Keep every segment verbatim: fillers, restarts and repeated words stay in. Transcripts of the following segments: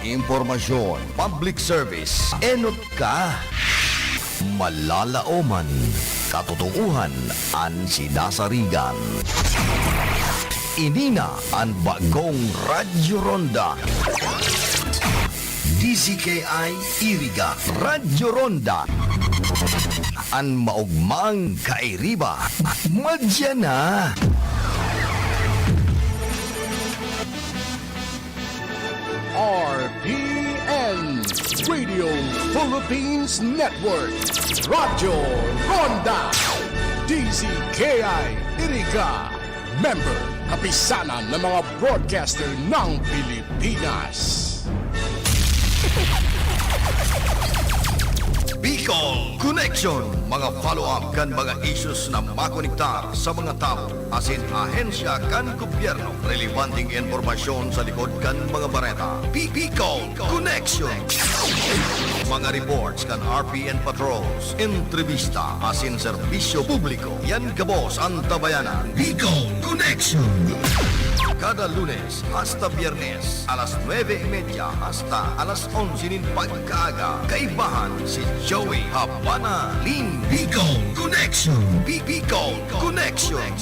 Impormasyon, public service, enot ka. Malalaoman, katotoohan an sinasarigan. Ini na an bagong Radyo Ronda. D Z K I Iriga, Radyo Ronda. An maogmang kairiba, madya na. R P N, Radio Philippines Network, Radyo Ronda, D Z K I Iriga, member, Kapisanan ng mga Broadcaster ng Pilipinas. Bicol Connection, mga follow-up kan mga issues na makonektar sa mga tawo asin ahensya kan gobyerno. Relebanteng impormasyon sa likod kan mga bareta. Bicol Connection. Mga reports kan R P N patrols, entrevista asin serbisyo publiko. Yan gabos an tabayanan. Bicol Connection. Kada Lunes hasta Biyernes, alas nuebe y media hasta alas onse nin pagkaaga, kaibahan si Joey Habana nin Bicol Connection. Bi-, Bicol Connection.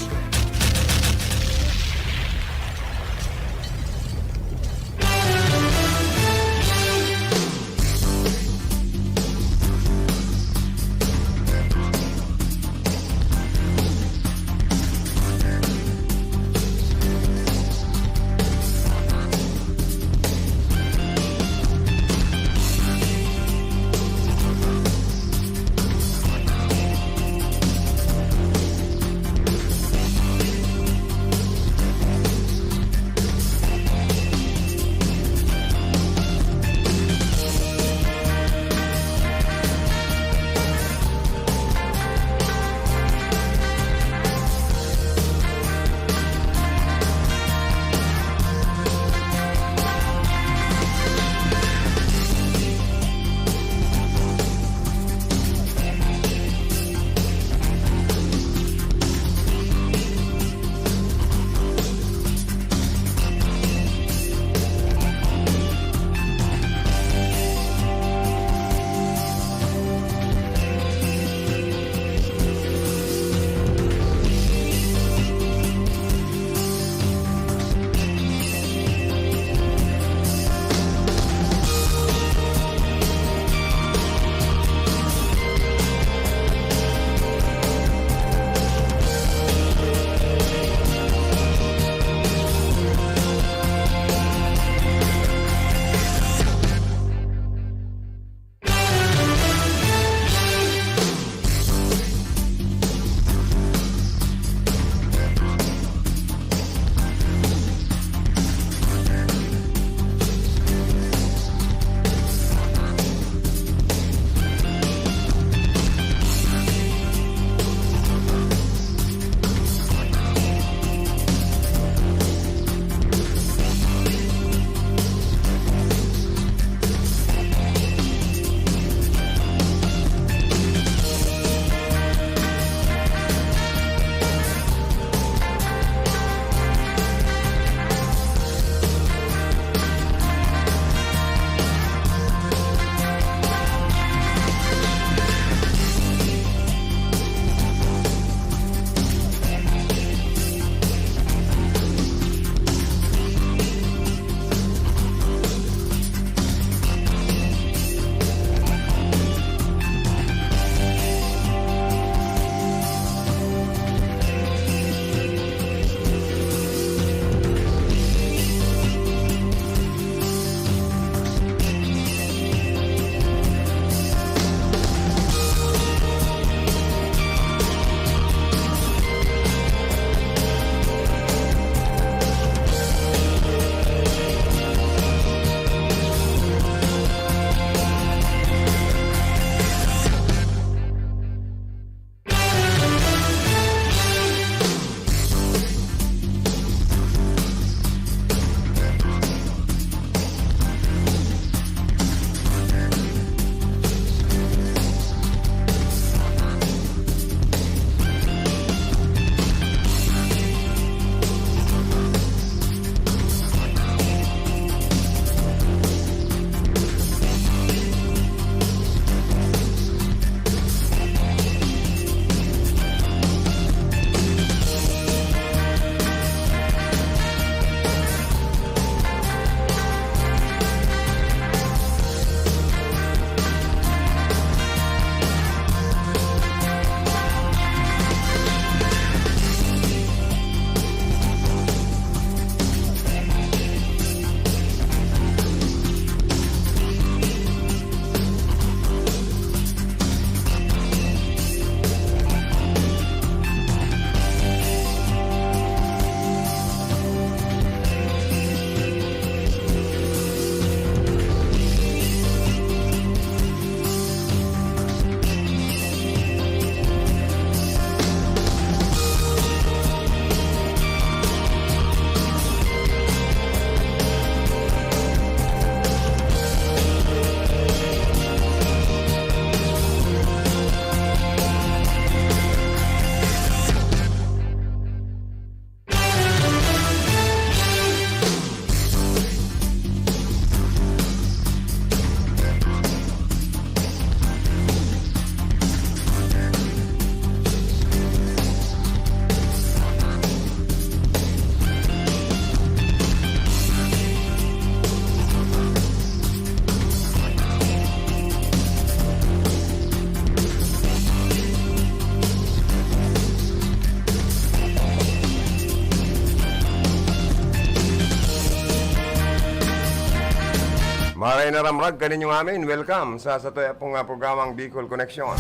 Maray na ramrag kaninyong amin. Welcome sa satuya pong, ah, programang Bicol Connection.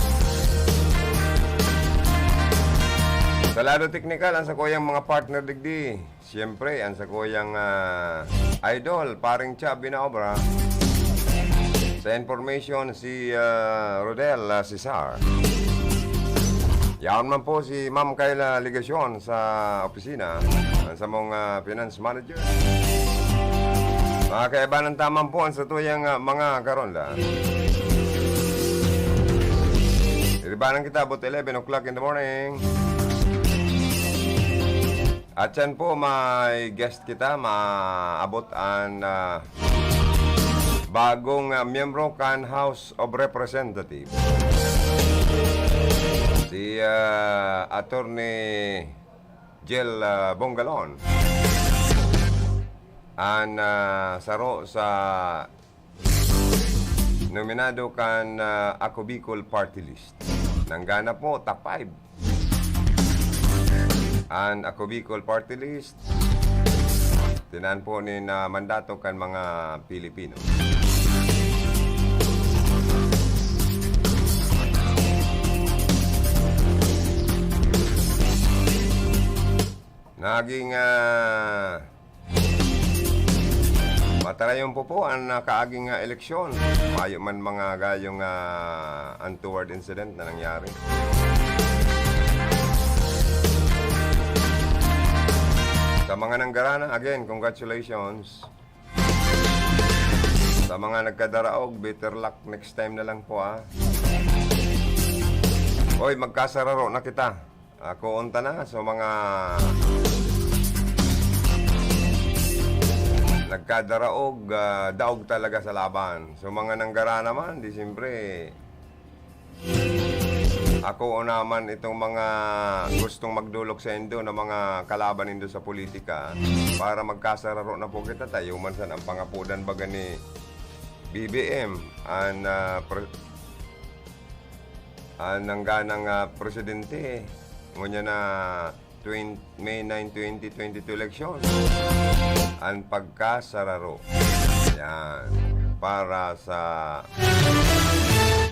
Sa lado teknikal, ang sakuyang mga partner digdi, siyempre, ang sakuyang, ah, idol, paring Cha Binaobra. Sa information, si, ah, Rodel, ah, Cesar. Yaon man po si Ma'am Kayla Legacion sa opisina, ang samong, ah, finance manager. Mga kaibanan, taman po ang satuyang, ah, mga karonda. Iribanan kita about eleven o'clock in the morning. At yan po, may guest kita, maabot an, ah, bagong, ah, miyembro kan House of Representatives. Si, ah, Attorney Jel, ah, Bongalon. An, ah, saro sa nominado kan, ah, Ako Bicol Party List. Nanggana po, top five. An Ako Bicol Party List, tinan po nin, ah, mandato kan mga Pilipino. Naging, ah, matarayon po po an nakaaging, ah, eleksyon. Mayo man mga gayong, ah, untoward incident na nangyari. Sa mga nanggarana, again, congratulations. Sa mga nagkadaraog, better luck next time na lang po, ah. Oy, magkasararo na kita. Ako, unta na, so mga nagkadaraog, ah, daog talaga sa laban. So, mga nanggara naman, di siyempre, ako naman itong mga gustong magdolok saindo na mga kalaban nindo sa politika, para magkasararo na po kita, tayo man san ang pangapodan baga ni B B M, an, ah, pre-, an nangganang, ah, presidente, ngunyan na twen-, May nine, twenty twenty-two election. An pagkasararo. Yan. Para sa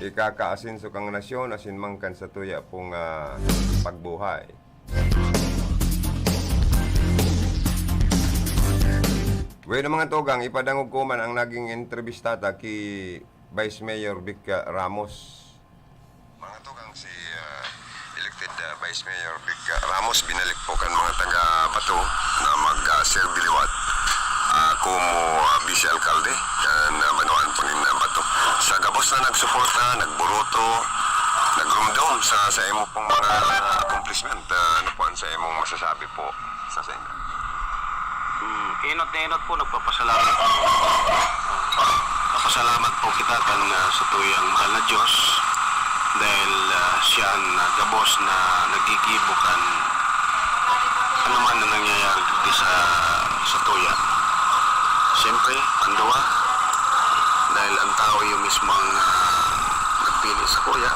ikakaasenso kan nasyon, asin man kan satuya pong, ah, pagbuhay. Bueno, mga tugang, ipadangog ko man ang naging entrevista ta ki Vice Mayor Vic, ah, Ramos. Mga tugang, si, ah, elected, ah, Vice Mayor Vic, ah, Ramos, binalik po kan mga taga Bato na mag, ah, serve liwat, ah, komo, ah, Vice Alkalde kan, ah, banwaan po nin, ah, Bato. Sa gabos na nagsuporta, nagburoto, nagrumdom sa, sa imo pong mga accomplishment, ah, ano po ang sa imong masasabi po sa, sa inyo? Hmm, enot na enot po, nagpapasalamat. Nagpapasalamat po kita kan, ah, satuyang mahal na Diyos dahil, ah, siya an, ah, gabos na naggigibo kan anuman na nangyayari digdi sa, satuya. Siyempre, panduwa, dahil an tao iyo mismo ang, ah, nagpili sakuya.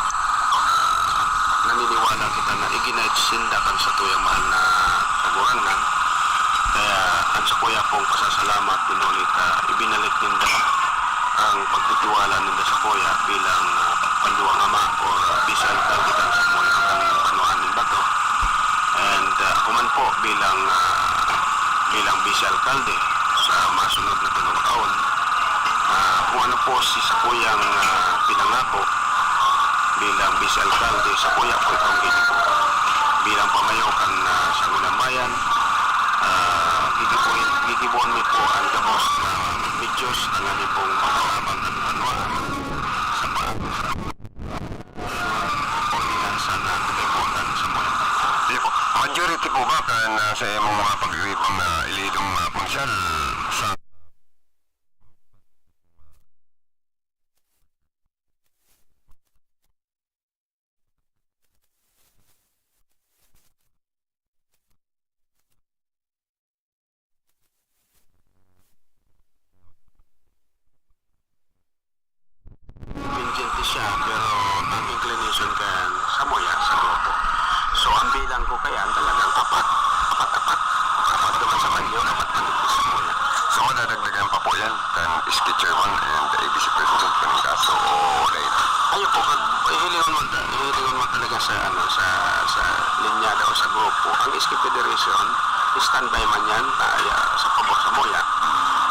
Naniniwala kita na i-guide sinda kan satuyang mahal na Kagurangnan. Kaya an sakuya pong pasasalamat, nin huli ta ibinalik ninda ang pagtitiwala ninda sakuya bilang, ah, panduwang ama o, ah, vice alkalde kan sakuya kan banwaan nin Bato. And, ah, ako man po bilang, ah, bilang vice alkalde sa masunod na tolong taon, ah, kung ano po si sakuyang, ah, pinangako bilang vice alkalde, sakuya po itong gigibo. Bilang pamayo kan, ah, Sangguniang Bayan, ah, gigibohon, gigibohon mi po an gabos na medyos tanganing pong makatabang kan banwaan sa pa-, ordinansa na kaipuhan sa mga. Sige po. Majority po ba kan, ah, sa imong mga pagdirigbang na elidong, ah, provincial sa Contingente siya, pero ang inclination kan samuya, sa grupo. So, ang bilang ko kaya talagang apat. Apat, apat. Apat naman sa Baguio, apat naman sa samuya. Ang S K Federation, standby man yan, ah, ya-, sa pabor sa Moya.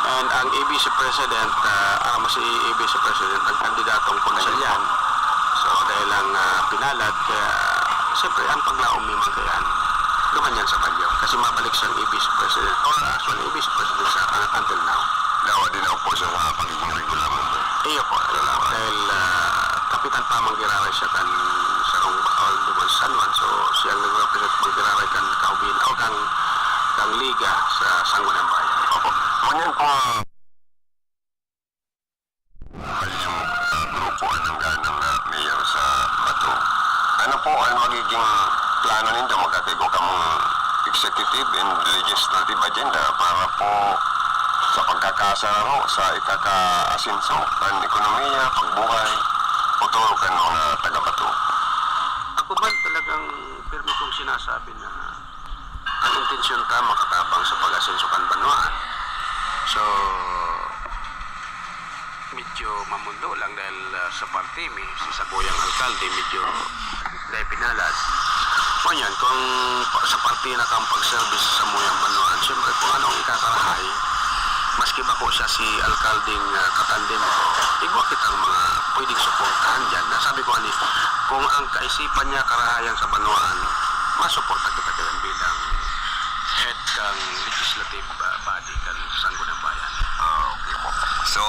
And ang A B C President, ah, ah, si A B C President, nagkandidatong konselyan. So, dahil lang, ah, pinalad, kaya, siyempre, ang paglaom ni Mang Kayan, duman yan sa Baguio. Kasi mabalik siyang A B C President, or actually, A B C President siya, ah, until now. Dawa din ang po siya sa pagiging regular member. Iyo po, regular. Dahil, ah, kapitan pa mang giraray siya kan sarong bahol duman sa San Juan. So, siya ang nag-represent mang giraray kan Kaubin, o kan, kan Liga sa Sangguniang Bayan. Opo. Ngunyan po, ah, grupo ang nangganang, ah, mayor sa Bato. Ano po ang magiging plano nindo? Magkakaigwa kamong executive and legislative agenda para po sa pagkakasararo sa ikakaasenso kan ekonomiya, pagbuhay, futuro kan mga taga-Bato. Ako man talagang pirmi kong sinasabi na ang intensyon ta makatabang sa pag-asenso kan banwaan. So, medyo mamundo lang dahil, ah, sa parte mi, si samuyang alkalde, medyo dai pinalad. Ngunyan, kung pa-, sa parte na kang pag-service sa samuyang banwaan, siyempre, kung anong ikakarahay, maski bako siya si alkaldeng, ah, katandem ko, igwa kitang mga pwedeng suportahan dyan. Nasabi ko ani, kung ang kaisipan niya karahayan sa banwaan, masuporta kita kaya bilang head kang legislative, ah, body kan Sangguniang Bayan. Ah, okay po. So,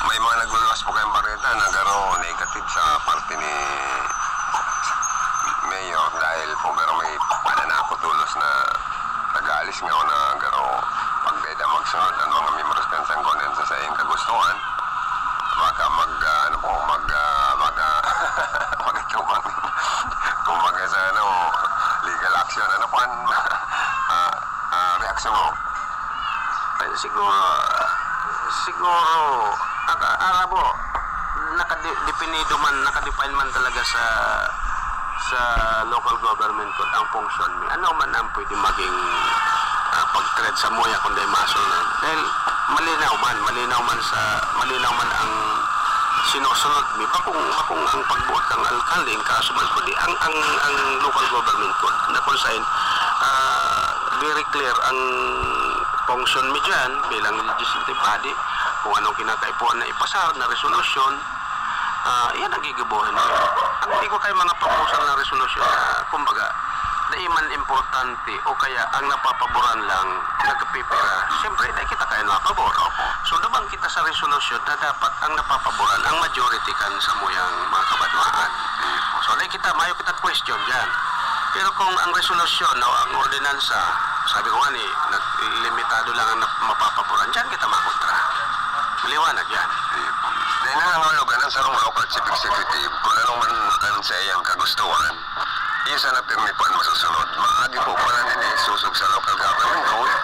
may mga nagluluwas po kayong bareta na garo negative sa parte ni Mayor dahil po garo may pananakot tolos na nag-aalis nga na garo pagdeda magsunod ang mga miyembros kan Sanggunian sa saiyang kagustuhan. Baka mag, ah, ano po, mag, ah, mag, ah, mag-atubang. Kumbaga sa ano, legal action. Ano po ang, ah, ah, reaksyon mo? Ay, siguro, siguro, aka-, ara po, nakadi-, definido man, nakadefine man talaga sa, sa local government code ang function mi. Ano man ang pwede maging, ah, pag-threat samuya kung dai masunod? Dahil malinaw man, malinaw man sa, malinaw man ang sinusunod mi. Bakong, bakong ang pagbuot kang alkalde, ang kaso man, kundi ang, ang, ang local government code na kung saan, ah, very clear ang function mi dyan bilang legislative body, kung anong kinakaipuhan na ipasar na resolusyon, ah, yan ang gigibohon mi. Ang igwa kay mga proposal na resolusyon na, kumbaga, dai man importante o kaya ang napapaboran lang nagpipira. Siyempre, dai kita kaya napabor. So, duman kita sa resolusyon na dapat ang napapaboran ang majority kan samuyang mga kabanwaan. So, dai kita, mayo kita question dyan. Pero kung ang resolusyon o ang ordinansa, sabi ko nga ni, nag-, limitado lang ang nap-, mapapaboran, dyan kita makontra. Maliwanag yan. Dai nangangahulugan ang sarong local chief executive kung ano man ang sa iyang kagustuhan. Iyo sana pirmi po an masusunod. Maagi po pala nin isosog sa local government code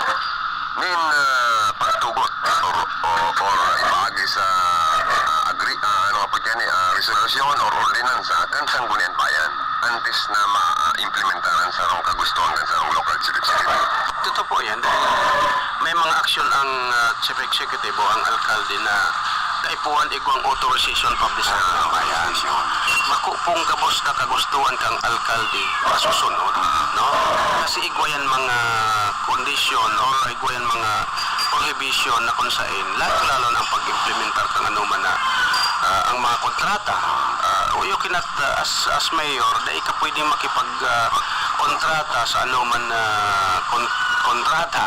nin, ah, pagtugot or, o, or ipaagi sa, ah, agri-, ah, ano nga po dyan eh, ah, resolusyon or ordinansa kan Sangguniang Bayan antes na ma-implementar an sarong kagustuhan kan sarong local chief executive. Totoo po yan. May mga aksyon ang, ah, chief executive o ang alkalde na kaipuhan igwang authorization from the Sangguniang Bayan. Bako pong gabos na kagustuhan kang alkalde masusunod, no? Kasi igwa yan mga kondisyon or igwa yan mga prohibition na kung sain, lalo-lalo na ang pag-implementar kang ano man na, ah, ang mga kontrata. Ah, you cannot, ah, as, as mayor, dai ka pwedeng makipag, ah, kontrata sa ano man na kon-, kontrata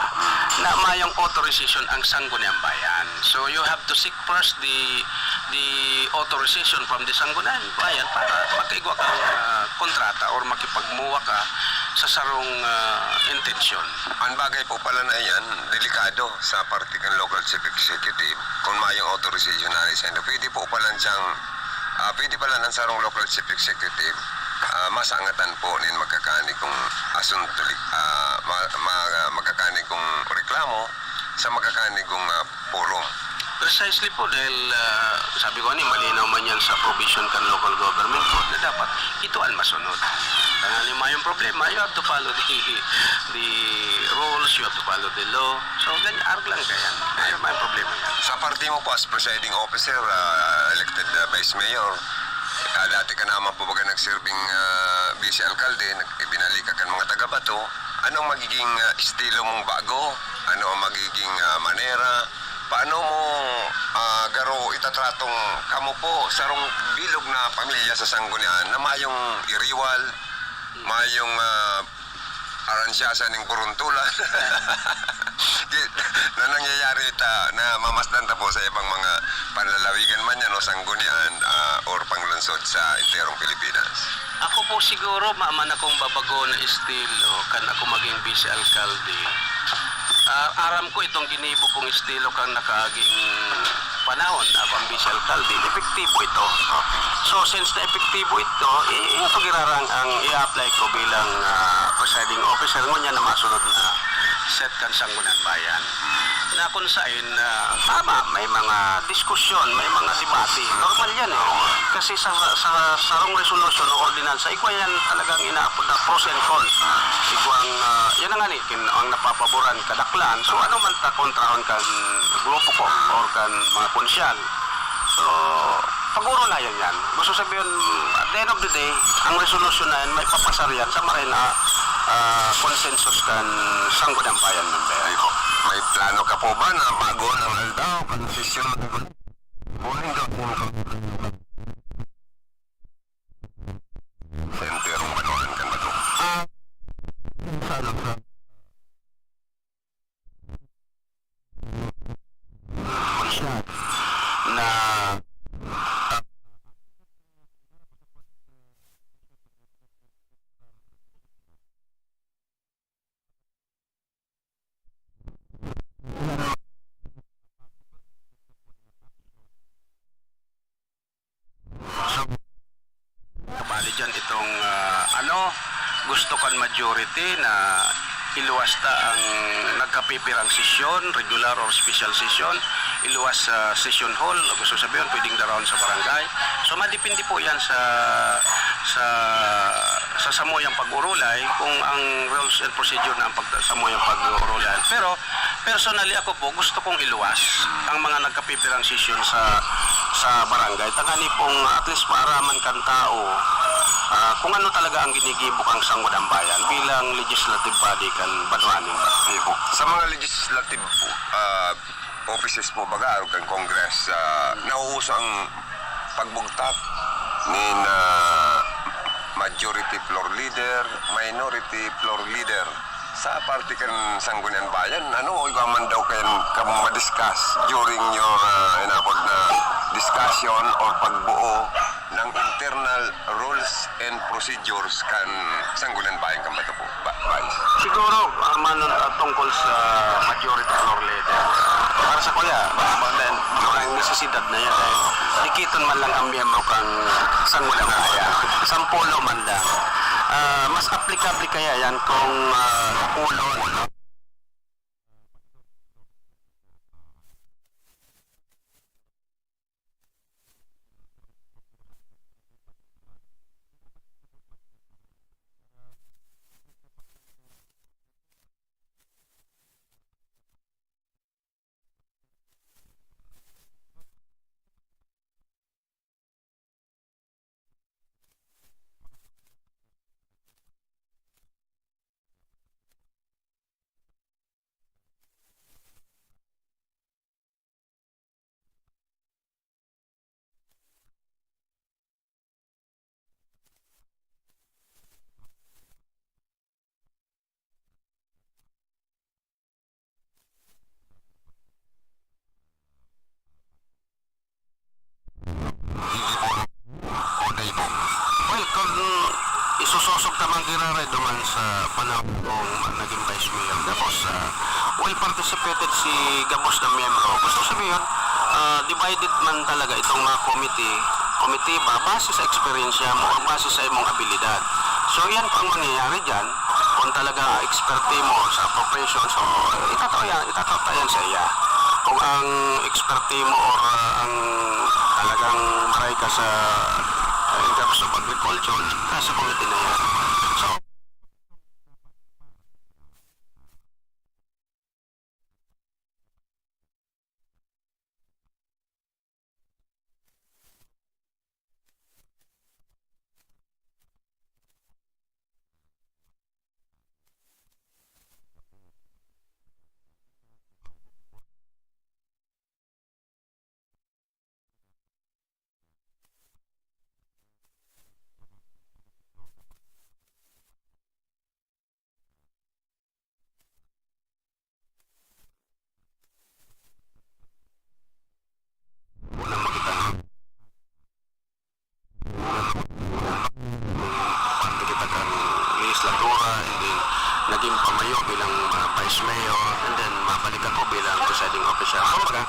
na mayong authorization ang Sangguniang Bayan. So, you have to seek first the, the authorization from the Sangguniang Bayan para makaigwa kang, ah, kontrata or makipagmuwa ka sa sarong, ah, intensyon. Ang bagay po pala na iyan, delikado sa parte kan local chief executive kung mayong authorization na sa inyo. Pwede po pala siyang, ah, pwede pala ng sarong local chief executive, ah, masangatan po nin magkakanigong asunto, ah, ma-, ma-, magkakanigong reklamo sa magkakanigong, ah, forum. Precisely po, dahil, ah, sabi ko ani, malinaw man yan sa provision kan local government code na dapat ito ang masunod. Kaya halimbawa yung problema, you have to follow the, the rules, you have to follow the law. So, ganyan, arog lang kaya. Ay, may problema yan. Sa parte mo po, as presiding officer, ah, elected, ah, vice mayor, ah, dati ka naman po baga nagsirbing, ah, vice alkalde, nag-, ibinalik ka kan mga taga-Bato, Ano ang magiging, ah, estilo mong bago? Ano ang magiging, ah, manera? Paano mo, ah, garo itatratong kamo po, sarong bilog na pamilya sa Sanggunian na mayong iriwal, mayong, ah, aransyasan ning buruntulan? Di, na nangyayari ta, na mamasdan ta po sa ibang mga panlalawigan man yan o Sanggunian, ah, or panglungsod sa enterong Pilipinas. Ako po siguro, maman akong babago na estilo kan ako maging vice alkalde. Ah, aram ko itong ginibo kong estilo kan nakaaging panahon na akong vice alkalde, epektibo ito. So, since na epektibo ito, i-, ito girarang ang i-apply ko bilang, ah, presiding officer ngunyan na masunod na set kan Sangguniang Bayan. Na kung sain, ah, tama, may mga diskusyon, may mga debate. Normal yan, eh. Kasi sa, sa, sa sarong resolusyon o ordinansa, igwa yan talagang inaapod na pros and cons. Igwang, ah, yan na nga ni, kin-, ang napapaboran kadaklan. So, ano man ta kontrahon kan grupo ko or kan mga konsyal? So, pag-urulayan yan. Gusto sabihin, at the end of the day, ang resolusyon na yan, maipapasar yan sa maray na, ah, konsensus kan Sangguniang Bayan member. Ay, ho. May plano ka po ba na bago ng aldaw, kan sesyon? Morning, Doc. Sa enterong banwaan kan bato. Ah, sa ano, sa Masyad na So, bali dyan itong, ah, ano, gusto kan majority na iluwas ta ang nagkapipirang sesyon, regular or special session, iluwas sa session hall, gusto sabihin, pwedeng daraon sa barangay. So, madepende po yan sa, sa, sa samuyang pag-urulay, kung ang rules and procedure na ang pag-, samuyang pag-urulay. Pero, personally, ako po, gusto kong iluwas ang mga nagkapipirang sesyon sa, sa barangay. Tanganing pong at least maaraman kan tao, ah, kung ano talaga ang ginigibo kan Sangguniang Bayan bilang legislative body kan banwa nin. Sa mga legislative, ah, offices po, baga, arog kan Congress, ah, nauuso ang pagbugtak nin, ah, majority floor leader, minority floor leader. Sa parte kan Sangguniang Bayan, ano, igwa man daw kayan kamo ma-discuss during your, ah, inapod na discussion or pagbuo ng internal rules and procedures kan Sangguniang Bayan kan bato po, ba-, Vice? Siguro, ah, man, ah, tungkol sa majority floor leader. Para sa kuya, mga, mga, mga nesisidad na yan, eh. Dikiton man lang ang miyembro kan Sangguniang Bayan. Sampulo man lang. Ah, mas aplikable kaya yan kung, ah, pulo. Well, kung isusosog ta man giraray duman sa panahon kong naging vice mayor, tapos, ah, well participated si gabos na miyembro. Gusto ko sabihin, ah, divided man talaga itong mga committee, komitiba, base sa eksperyensya mo o base sa imong abilidad. So, yan po ang mangyayari dyan. Kung talaga experte mo sa appropriation, so, itatao yan, itatao ta yan sa iya. Kung ang experte mo or, ah, ang talagang maray ka sa, ah, in terms of agriculture, nasa committee na yan. So, naging pamayo bilang, ah, vice mayor, and then mabalik ako bilang presiding officer. Kumbaga,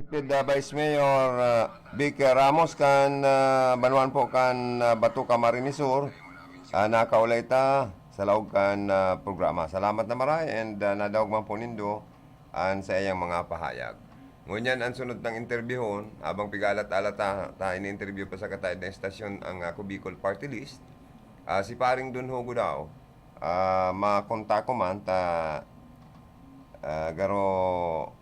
Elected, ah, Vice Mayor, ah, Vic Ramos kan, ah, banwaan po kan, ah, Bato, Camarines Sur, ah, nakaulay ta sa laog kan, ah, programa. Salamat na maray and, ah, nadaog man po nindo an saiyang mga pahayag. Ngunyan, an sunod tang interbyuhon, habang pigalat-alat ta, ta ini-interview pa sa kataed na estasyon ang, ah, Ako Bicol Party List, ah, si Paring Don Hugo daw, ah, makontak ko man ta, ah, garo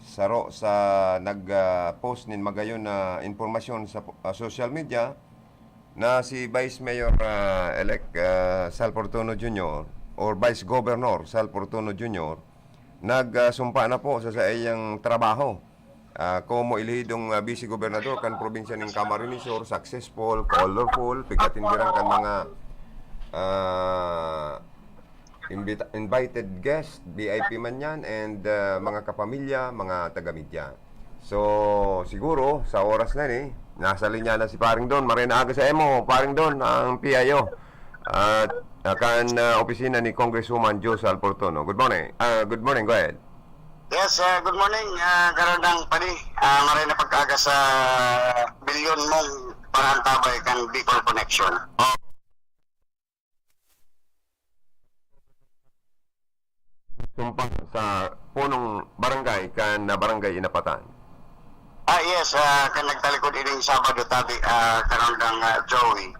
saro sa nag, ah, post nin magayon na impormasyon sa, ah, social media na si Vice Mayor, ah, elect, ah, Sal Fortuno Junior or Vice Governor Sal Fortuno Junior nag, ah, sumpa na po sa saiyang trabaho, ah, komo elehidong, ah, Vice Gobernador kan probinsya nin Camarines Sur, successful, colorful, pig-atenderan kan mga, ah, invita-, invited guest, V I P man yan, and, ah, mga kapamilya, mga taga-media. So, siguro, sa oras na ni, nasa linya na si Paring Don. Maray na aga sa imo, Paring Don, ang P I O. At, ah, kan, ah, opisina ni Congresswoman Jo Sal Fortuno. Good morning. Ah, good morning, go ahead. Yes, ah, good morning, ah, Karandang Padi. Ah, maray na pag-aga sa bilyon mong parantabay kan Bicol Connection. Oh. Sumpa sa punong barangay kan, ah, Barangay Inapatan. Ah, yes, ah, kan nagtalikod ining Sabado tabi, ah, Karandang, ah, Joey,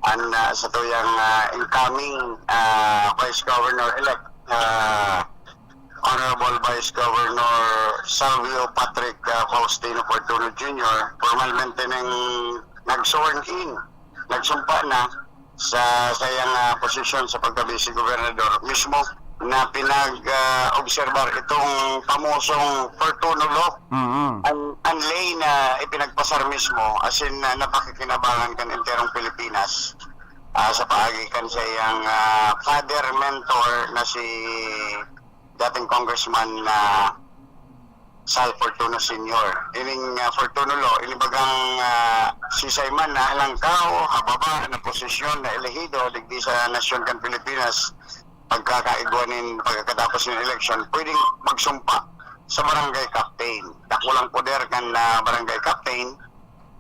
an, ah, satuyang, ah, incoming, ah, Vice Governor-elect, ah, Honorable Vice Governor Salvio Patrick, ah, Faustino Fortuno Junior, formalmente ning nag-sworn in, nagsumpa na sa saiyang, ah, posisyon sa pagka-vice gobernador mismo na pinag, ah, obserbar itong famosong Fortuno Law, Mm-hmm. an, an ley na ipinagpasar mismo, as in, ah, napakikinabangan kan enterong Pilipinas, ah, sa paagi kan saiyang, ah, father mentor na si dating Congressman na Sal Fortuno Senior. Ining, ah, Fortuno Law, ini bagang, ah, sisay man na halangkaw, hababa na posisyon na elehido digdi sa nasyon kan Pilipinas, pagkakaigwa nin pagkatapos nin eleksyon, pwedeng magsumpa sa barangay captain. Dakulang poder kan, ah, barangay captain,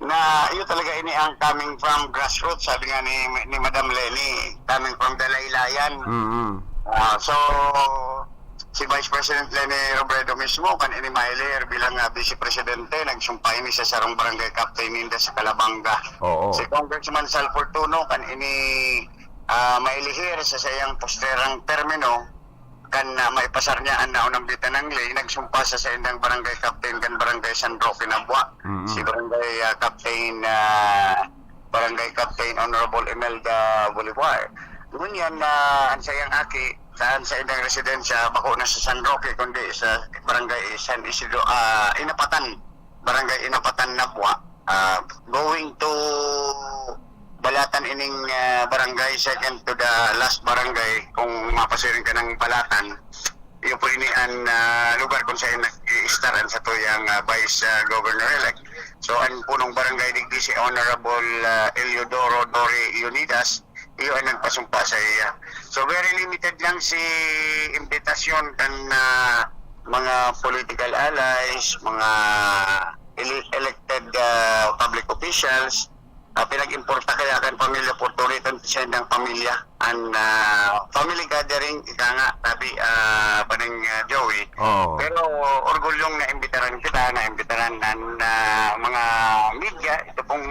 na iyo talaga ini ang coming from grassroots, sabi nga ni, ni Madam Leni, coming from the laylayan. Mm-hmm. Ah, so, si Vice President Leni Robredo mismo, kan ini mailihir bilang, ah, Vice Presidente, nagsumpa ini sa sarong barangay captain ninda sa Calabanga. Oo. Si Congressman Sal Fortuno, kan ini, ah, mailihir sa saiyang posterang termino, kan, ah, maipasar niya an naunang bitanang ley, nagsumpa sa saindang barangay captain kan Barangay San Roque Nabua, Mm-hmm. si Barangay, ah, Captain, ah, Barangay Captain Honorable Imelda Bolivar. Ngunyan na an saiyang aki, saan sa indang residensya, bako na sa San Roque, kundi sa Barangay San Isidro, ah, Inapatan, Barangay Inapatan, Nabua. Ah, going to Balatan ining, ah, barangay, second to the last barangay, kung mapasiring ka ng Balatan. Iyo po ini an, ah, lugar kung saan nag-i-star an satuyang, ah, Vice, ah, Governor-elect. So, an punong barangay digdi si Honorable, ah, Eliodoro Dori Leonidas, iyo an nagpasumpa sa iya. So, very limited lang si imbitasyon kan, ah, mga political allies, mga ele-, elected, ah, public officials, ah, pinag-importa kaya kan pamilya Fortunato, sa indang pamilya. An, ah, family gathering, ika nga, sabi, ah, Paring, ah, Joey. Oo. Pero orgulyong naimbitaran kita, naimbitaran an, ah, mga media. Ito pong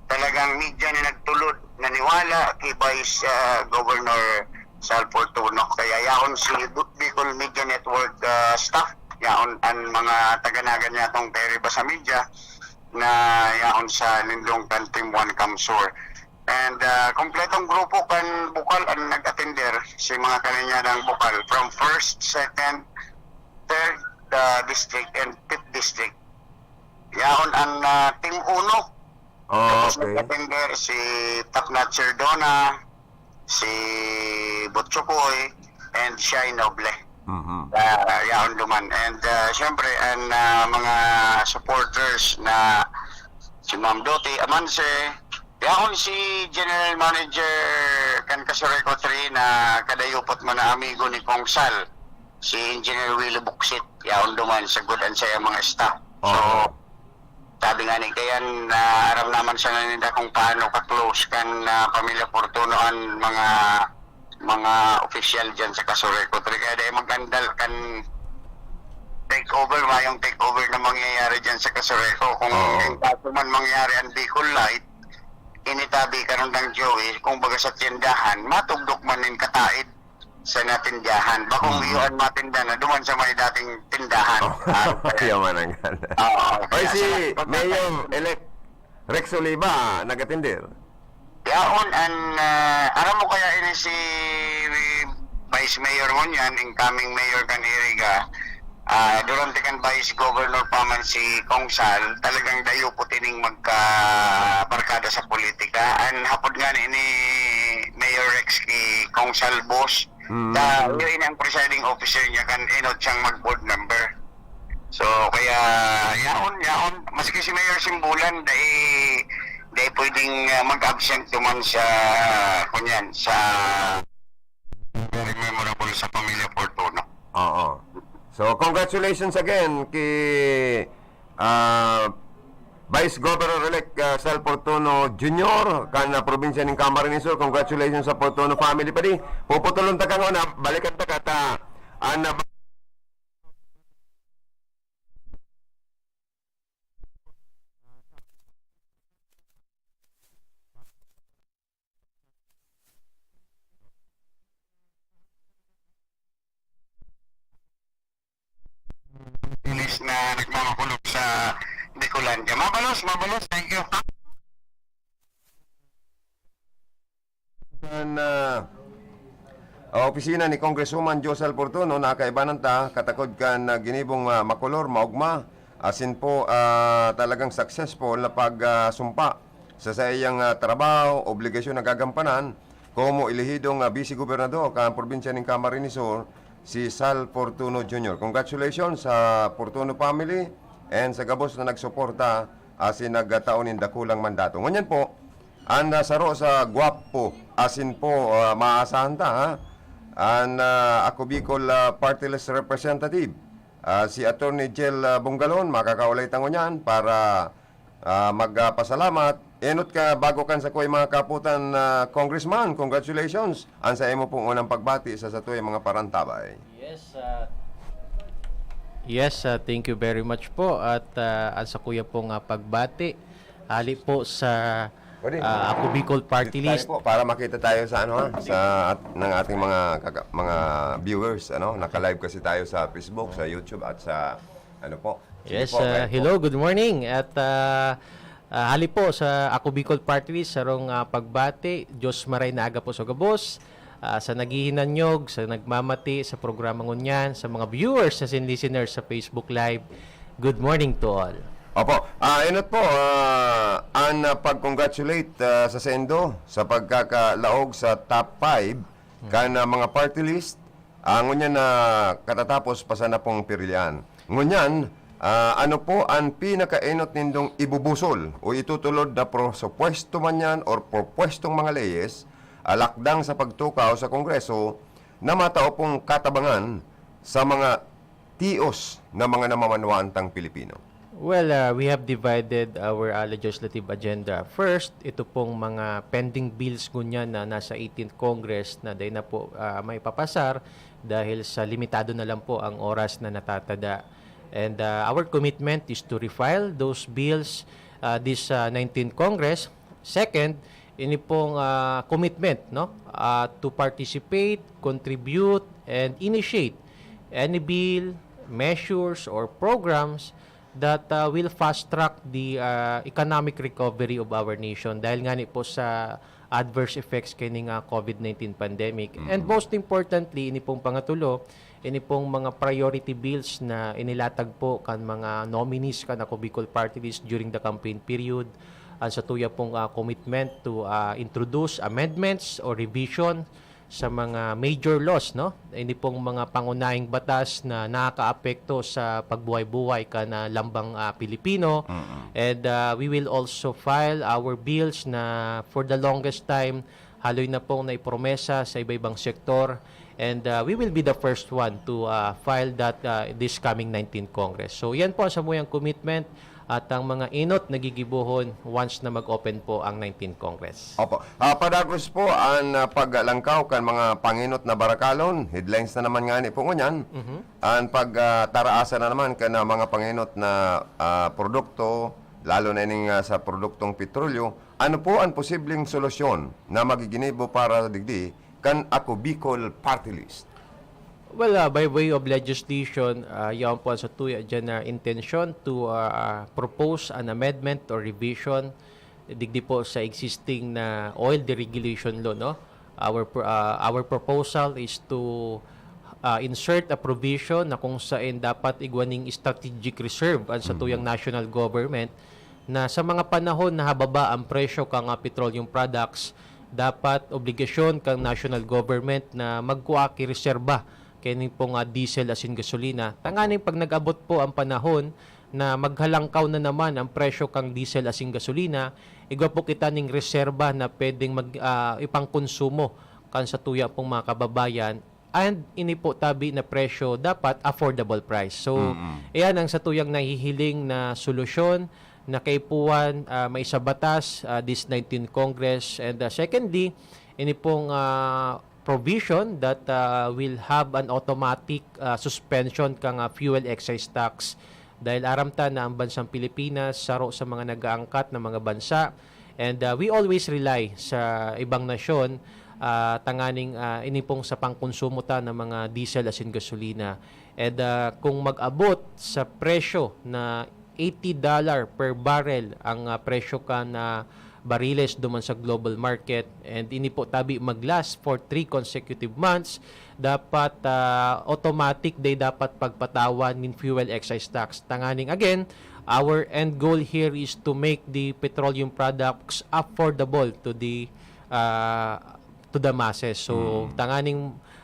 talagang media na nagtulod, naniwala kay Vice, ah, Governor Sal Fortuno. Kaya yaon si Bicol Media Network, ah, staff, yaon an mga taganagan niya tong Terry Basa Media na yaon sa Lindong kan Team One Kamsur. And, ah, kompletong grupo kan bukal an nag-atender, si mga kaninyadang bukal from first, second, third, ah, district and fifth district. Yaon an, ah, Team Uno. Oh, Tapos okay. nag-atender si Tapnat Cerdona, si Butchokoy, and Shai Noble. Mhm. Ah, yaon duman. And, ah, syempre, ang, ah, mga supporters na si Ma'am Doti Amanse, yaon si General Manager kan Casureco three na kadayupot man na amigo ni Kong Sal, si Engineer Willie Buksit, yaon duman sa good and sa mga staff. So, Oo. Sabi nga ni Kayan, na aram naman sana ninda kung paano ka-close kan, ah, pamilya Fortuno an mga, mga opisyal diyan sa Casureco three. Kaya dai mag-andal kan takeover, mayong takeover na mangyayari diyan sa Casureco. Kung Oo. in kaso man mangyari ang Bicol Light, ini tabi ka rundang Joey, kung baga sa tindahan, matugdok man nin kataid sa natindahan. Bakong Mm. iyo an matinda na duman sa may dating tindahan. Oh, Ah, kaya man ang ganda. Oo, Oy, kaya si sa Mayor-elect Rex Oliva, nagatindir. Yaon an, ah, aram mo kaya ini si Vice Mayor ngunyan, incoming mayor kan Iriga, ah, durante kan Vice Governor pa man si Kong Sal, talagang dayupot ining magkabarkada sa politika. An hapod nga ni, ni Mayor Rex ki Kong Sal, boss, Mm. ta, iyo ini ang presiding officer niya kan enot siyang mag-board member. So, kaya yaon, yaon, maski si Mayor Simbulan, dai, dai pwedeng, ah, mag-absent duman sa, kunyan, sa very memorable sa pamilya Fortuno. Oo. So, congratulations again ki, ah, Vice Governor-elect, ah, Sal Fortuno Junior kan, ah, probinsya nin Camarines Sur. Congratulations sa Fortuno family, padi. Puputulon ta ka ngona, balikan ta ka ta, ah, na Ilis na nagmamakulog sa Bicolandia. Mabalos, mabalos. Thank you. Kan, ah, ah, opisina ni Congresswoman Josel Fortuno, nakaibanan ta, katakod kan, ah, ginibong, ah, makolor, maogma, asin po, ah, talagang successful na pag, ah, sumpa sa saiyang, ah, trabaho, obligasyon na gagampanan, komo elehidong, ah, Vice Gobernador kan probinsya nin Camarines Sur, si Sal Fortuno Junior. Congratulations sa Fortuno family and sa gabos na nagsuporta asin nagtao nin dakulang mandato. Ngunyan po, an, ah, saro sa gwapo asin po, ah, maaasahan ta, ha? An, ah, Ako Bicol, ah, Party List Representative, ah, si Attorney Jel, ah, Bongalon, makakaulay ta ngunyan para, ah, mag, ah, pasalamat. Enot ka, bago kan sakoy mga kaputan, ah, Congressman, congratulations. An sa imo pong unang pagbati sa satoy mga parantabay. Yes, ah, yes, ah, thank you very much po. At, ah, an sakuya pong, ah, pagbati, hali po sa, Pwede. ah, Ako Bicol Party Dito tayo List. po, para makita tayo sa ano, ha, sa at-, ng ating mga kaka-, mga viewers, ano, naka-live kasi tayo sa Facebook, sa YouTube, at sa ano po. Sige Yes, po, ah, Mike po. Hello, good morning. At, ah, ah, hali po sa Ako Bicol Party List, sarong, ah, pagbati, Diyos maray na aga po sa gabos. Ah, sa naghihinanyog, sa nagmamati sa programa ngunyan, sa mga viewers asin listeners sa Facebook Live, good morning to all. Opo. Ah, enot po, ah, an, ah, pag-congratulate, ah, sa saindo sa pagkakalaog sa top five Hmm. kan, ah, mga party list. Ah, ngunyan na katatapos pa sana pong pirilyaan. Ngunyan, ah, ano po an pinakaenot nindong ibubusol o itutulod na prosupuesto man yan or propwestong mga leyes, ah, lakdang sa pagtukaw sa Kongreso na matao pong katabangan sa mga tios na mga namamanwaan tang Pilipino? Well, ah, we have divided our, ah, legislative agenda. First, ito pong mga pending bills ngunyan na nasa eighteenth Congress na dai na po, ah, maipapasar dahil sa limitado na lang po ang oras na natatada. And, ah, our commitment is to refile those bills, ah, this, ah, nineteenth Congress. Second, ini pong, ah, commitment, no, ah, to participate, contribute, and initiate any bill, measures, or programs that, ah, will fast track the, ah, economic recovery of our nation dahil nga ni po sa adverse effects kini nga COVID nineteen pandemic. And Mm. most importantly, ini pong pangatulo, ini pong mga priority bills na inilatag po kan mga nominees kan Ako Bicol Party List during the campaign period, ang satuya pong, ah, commitment to, ah, introduce amendments or revision sa mga major laws, no? Ini pong mga pangunahing batas na nakakaapekto sa pagbuhay-buhay kan, ah, lambang, ah, Pilipino. Mm. And, ah, we will also file our bills na for the longest time, haloy na pong naipromesa sa iba-ibang sektor. And, ah, we will be the first one to, ah, file that, ah, this coming nineteenth Congress. So, yan po ang samuyang commitment at ang mga enot na gigibohon once na mag-open po ang nineteenth Congress. Opo. Ah, padagos po an, ah, paglangkaw kan mga pangenot na barakalon. Headlines na naman ngani po ngunyan. Mhm. An pag, ah, taraasa na naman kan, ah, mga pangenot na, ah, produkto, lalo na ining, ah, sa produktong petrolyo. Ano po an posibleng solusyon na magiginibo para digdi kan Ako Bicol Party List? Well, ah, by way of legislation, ah, yaon po ang satuya diyan na intensyon to, ah, propose an amendment or revision digdi po sa existing na oil deregulation law, no? Our pro-, ah, our proposal is to, ah, insert a provision na kung saen dapat igwa ning strategic reserve ang satuyang Mhm. national government na sa mga panahon na hababa ang presyo kan, ah, petroleum products, dapat obligasyon kan national government na magkua ki reserba kaini pong, ah, diesel asin gasolina. Tanganing pag nag-abot po ang panahon na maghalangkaw na naman ang presyo kan diesel asin gasolina, igwa po kita ning reserba na pwedeng mag-, ah, ipangkonsumo kan satuya pong mga kababayan. And ini po tabi na presyo dapat affordable price. So, Mm. iyan ang satuyang nahihiling na solusyon na kaipuhan, ah, maisabatas, ah, this nineteenth Congress. And, ah, secondly, ini pong, ah, provision that, ah, will have an automatic, ah, suspension kan, ah, fuel excise tax. Dahil aram ta na ang bansang Pilipinas, saro sa mga nag-aangkat na mga bansa. And, ah, we always rely sa ibang nasyon, ah, tanganing, ah, ini pong sa pangkonsumo ta ng mga diesel asin gasolina. And, ah, kung mag-abot sa presyo na eighty dollar per barrel ang, ah, presyo kan, ah, bariles duman sa global market, and ini po tabi mag-last for three consecutive months, dapat, ah, automatic day dapat pagpatawan nin fuel excise tax. Tanganing again, our end goal here is to make the petroleum products affordable to the, ah, to the masses. So, Mm. tanganing,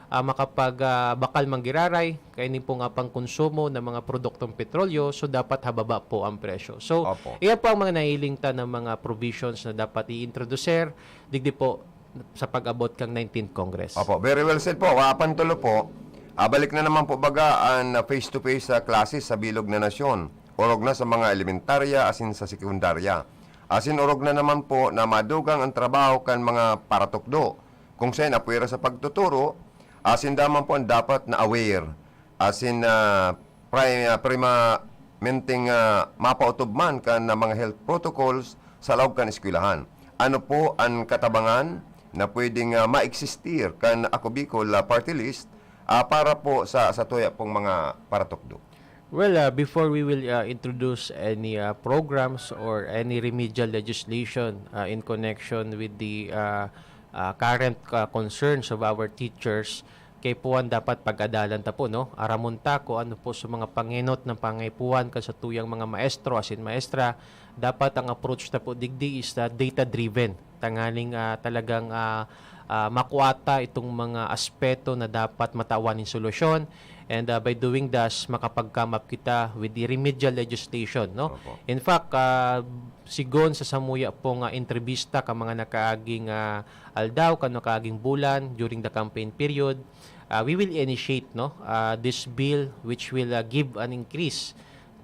ah, makapag, ah, bakal manggiraray, kaini pong, ah, pangkonsumo ng mga produktong petrolyo, so dapat hababa po ang presyo. So, Opo. iyan po ang mga nahiling ta ng mga provisions na dapat i-introducer, digdi po sa pag-abot kang nineteenth Congress. Opo, very well said po. Ah, pantulo po, ah, balik na naman po baga ang, ah, face-to-face, ah, classes sa bilog na nasyon. Orog na sa mga elementarya asin sa sekundarya. Asin orog na naman po na madugang ang trabaho kan mga paratukdo. Kung saen apwera sa pagtuturo, asin daman po ang dapat na aware. Asin, ah, pri-, ah, primamenteng, ah, mapaotob man kan, ah, mga health protocols sa laog kan eskwelahan. Ano po an katabangan na pwedeng, ah, ma-existir kan Ako Bicol, ah, Party List, ah, para po sa, sa tuya pong mga paratukdo? Well, ah, before we will, ah, introduce any, ah, programs or any remedial legislation, ah, in connection with the, ah, ah, current, ah, concerns of our teachers, kaipuhan dapat pag-adalan ta po, no? Aramon ta kung ano po sa mga pangenot ng pangaipuhan kan satuyang mga maestro asin maestra. Dapat ang approach ta po digdi is, ah, data-driven. Tanganing, ah, talagang, ah, ah, makua ta itong mga aspeto na dapat matawan nin solusyon. And, ah, by doing thus, makapag-come up kita with the remedial legislation, no? Opo. In fact, ah, sigon sa samuya pong, ah, entrevista kan mga nakaaging, ah, aldaw, kan nakaaging bulan, during the campaign period, ah, we will initiate, no, ah, this bill which will, ah, give an increase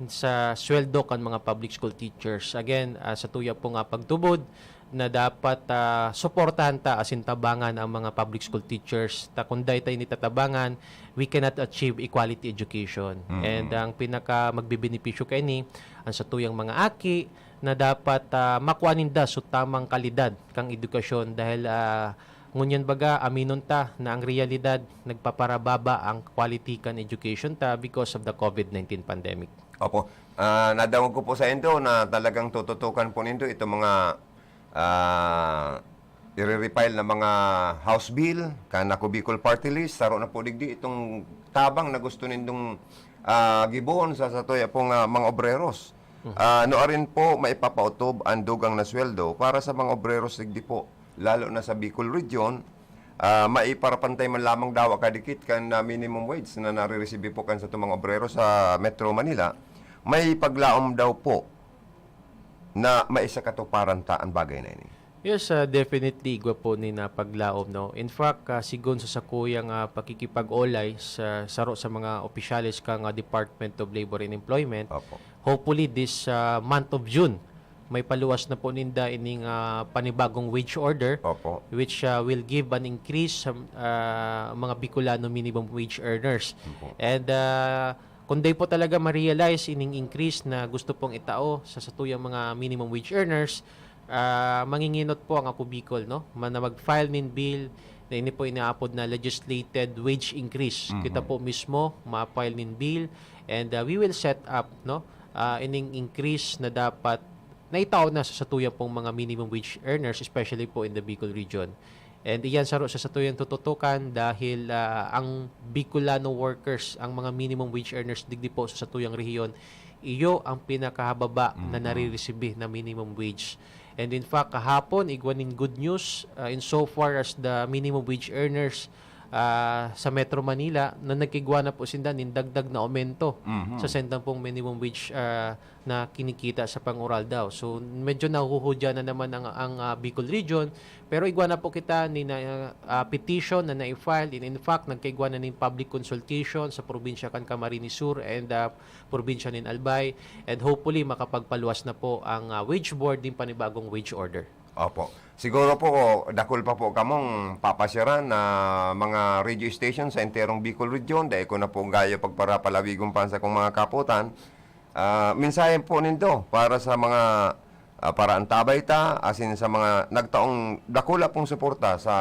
sa sweldo kan mga public school teachers. Again, ah, sa tuya po nga pagtubod na dapat, ah, suportahan ta asin tabangan ang mga public school teachers. Ta kung dai ta ini tatabangan, we cannot achieve equality education. Mm. And ang pinaka magbebenepisyo kaini, ang satuyang mga aki, na dapat, ah, makua ninda so tamang kalidad kan edukasyon dahil, ah, ngunyan baga, aminon ta na ang realidad nagpaparababa ang quality kan education ta because of the COVID nineteen pandemic. Opo. Ah, nadangog ko po saindo na talagang tututukan po nindo itong mga, ah, ire-refile na mga House Bill, kan Ako Bicol Party List, saro na po digdi itong tabang na gusto nindong, ah, gibohon sa satuya pong, ah, mga obreros. Mhm. Ah, nuarin po maipapaotob an dugang na sweldo para sa mga obreros digdi po, lalo na sa Bicol Region, Ah, maiparapantay man lamang daw kadikit kan, ah, minimum wage na nariresibi po kan satong mga obrero sa Metro Manila, may paglaom daw po na maisakatuparan ta an bagay na ini. Yes, ah, definitely, igwa po ni na paglaom, no? In fact, ah, sigon sa sakuyang, ah, pakikipag-olay sa saro sa mga opisyales kan, ah, Department of Labor and Employment, Opo. hopefully this, ah, month of June, may paluwas na po ninda ining, ah, panibagong wage order, Opo. which, ah, will give an increase sa, ah, mga Bicolano minimum wage earners. Opo. And, ah, kung day po talaga ma-realize ining increase na gusto pong itao sa satuyang mga minimum wage earners, ah, manginginot po ang Ako Bicol, no? Ma-, na mag-file nin bill na ini po inaapod na legislated wage increase. Mhm. Kita po mismo, ma-file nin bill, and, ah, we will set up, no? Ah, ining increase na dapat naitao na sa satuyan pong mga minimum wage earners, especially po in the Bicol region. And iyan saro sa satuyang tututukan dahil, ah, ang Bicolano workers, ang mga minimum wage earners digdi po sa satuyang rehiyon, iyo ang pinakahababa na Mhm. nariresibi na minimum wage. And in fact, kahapon, igwa nin good news, ah, in so far as the minimum wage earners, ah, sa Metro Manila, na nagkaigwa na po sinda nin dagdag na aumento Mhm. sa saindang pong minimum wage, ah, na kinikita sa pang-ural daw. So, medyo nahuhudya na naman ang, ang, ah, Bicol Region, pero igwa na po kita ni na, ah, petition na nai-file. In, in fact, nagkaigwa na nin public consultation sa probinsya kan Camarines Sur and, ah, probinsya nin Albay, and hopefully makapagpaluwas na po ang, ah, wage board nin panibagong wage order. Opo. Siguro po, dakul pa po kamong papasyaran na mga radio station sa enterong Bicol Region. Dai ko na po gayo pagparapalawigon pa sa kong mga kaputan. Ah, mensahe po nindo para sa mga, ah, paraantabay ta, asin sa mga nagtaong dakula pong suporta sa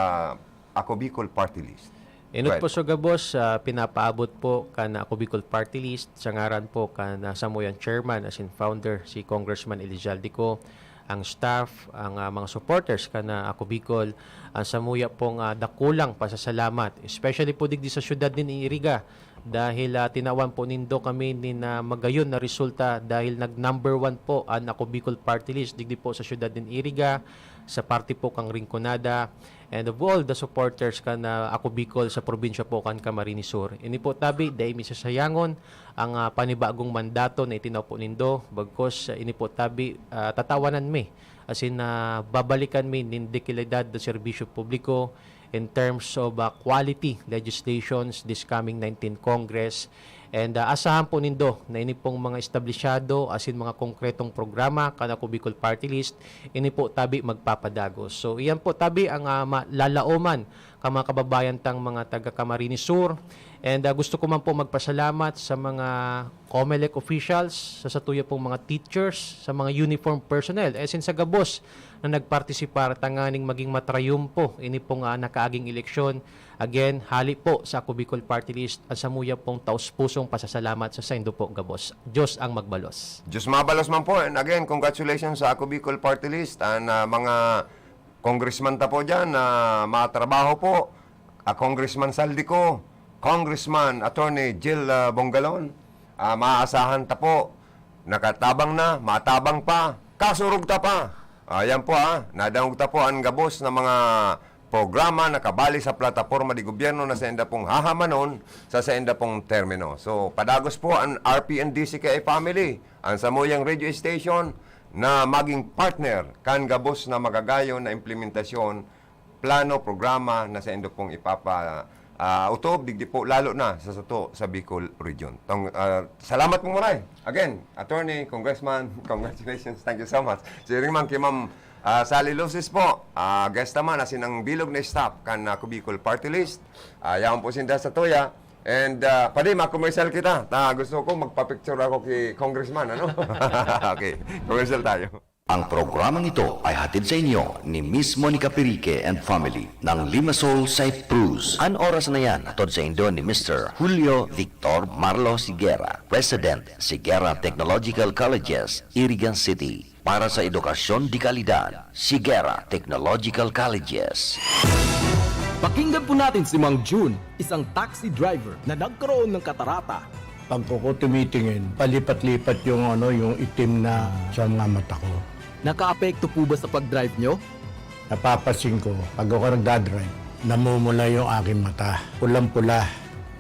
Ako Bicol Party List. Enot Right. po sa gabos, ah, pinapaabot po kan Ako Bicol Party List sa ngaran po kan, ah, samuyang chairman asin founder, si Congressman Elijah Aldico, ang staff, ang, ah, mga supporters kan, ah, Ako Bicol, ang samuya pong, ah, dakulang pasasalamat, especially po digdi sa siyudad nin Iriga, dahil, ah, tinawan po nindo kami nin, ah, magayon na resulta dahil nag-number one po an Ako Bicol Party List digdi po sa siyudad nin Iriga, sa parte po kang Rinconada, and of all the supporters kan, ah, Ako Bicol sa probinsya po kan Camarines Sur. Ini po tabi, dai mi sasayangon ang, ah, panibagong mandato na itinao po nindo, bagkos, ah, ini po tabi, ah, tatawanan mi, asin, ah, babalikan mi nin dekalidad na serbisyo publiko in terms of, ah, quality legislations this coming nineteenth Congress. And, ah, asahan po nindo na ini pong mga establisyado asin mga konkretong programa kan Ako Bicol Party List, ini po tabi magpapadagos. So, iyan po tabi ang, ah, ma-, lalaoman kan mga kababayan tang mga taga Camarines Sur. And, ah, gusto ko man po magpasalamat sa mga COMELEC officials, sa satuya pong mga teachers, sa mga uniform personnel, asin sa gabos na nagpartisipar tanganing maging matrayumpo ini pong, ah, nakaaging eleksyon. Again, hali po sa Ako Bicol Party List, ang samuya pong taos-pusong pasasalamat sa saindo po gabos. Diyos ang magbalos. Diyos mabalos man po. And again, congratulations sa Ako Bicol Party List. An, ah, mga congressman ta po diyan na matrabaho po, ah, Congressman Saldico, Congressman Attorney Jill, ah, Bongalon, ah, maaasahan ta po, nakatabang na, matabang pa, kasurog ta pa. Ah, yan po, ah, nadangog ta po an gabos na mga programa na kabali sa plataporma de gobyerno na sainda pong hahamanon sa sainda pong termino. So, padagos po an R P N D C K I family, an samuyang radio station, na maging partner kan gabos na magagayon na implementasyon, plano, programa na saindo pong ipapa, ah, utob, digdi po lalo na sa sato sa Bicol Region. Tong, ah, salamat pong maray. Again, Attorney, Congressman, congratulations. Thank you so much. Siring man ki Ma'am, ah, Sally Lucis po, ah, guest naman, asin ang bilog na staff kan, ah, Ako Bicol Party List. Ah, yaon po sinda sa tuya. And, ah, padi, ma-commercial kita. Ta, gusto ko magpa-picture ako ki Congressman, ano? Okay, commercial tayo. Ang programang ito ay hatid sa inyo ni Miss Monica Pirique and family ng Limassol, Cyprus. An oras na yan, hatod sa indo ni Mister Julio Victor Marlo Siguera, President, Siguera Technological Colleges, Irigan City. Para sa edukasyon de kalidad, Siguera Technological Colleges. Pakinggan po natin si Mang Jun, isang taxi driver na nagkaroon ng katarata. Pag ko tumitingin, palipat-lipat yung, ano, yung itim na sa mga mata ko. Nakaapekto po ba sa pag-drive nyo? Napapansin ko, pag ako nagdadrive, Namumula yung aking mata. Pulang-pula.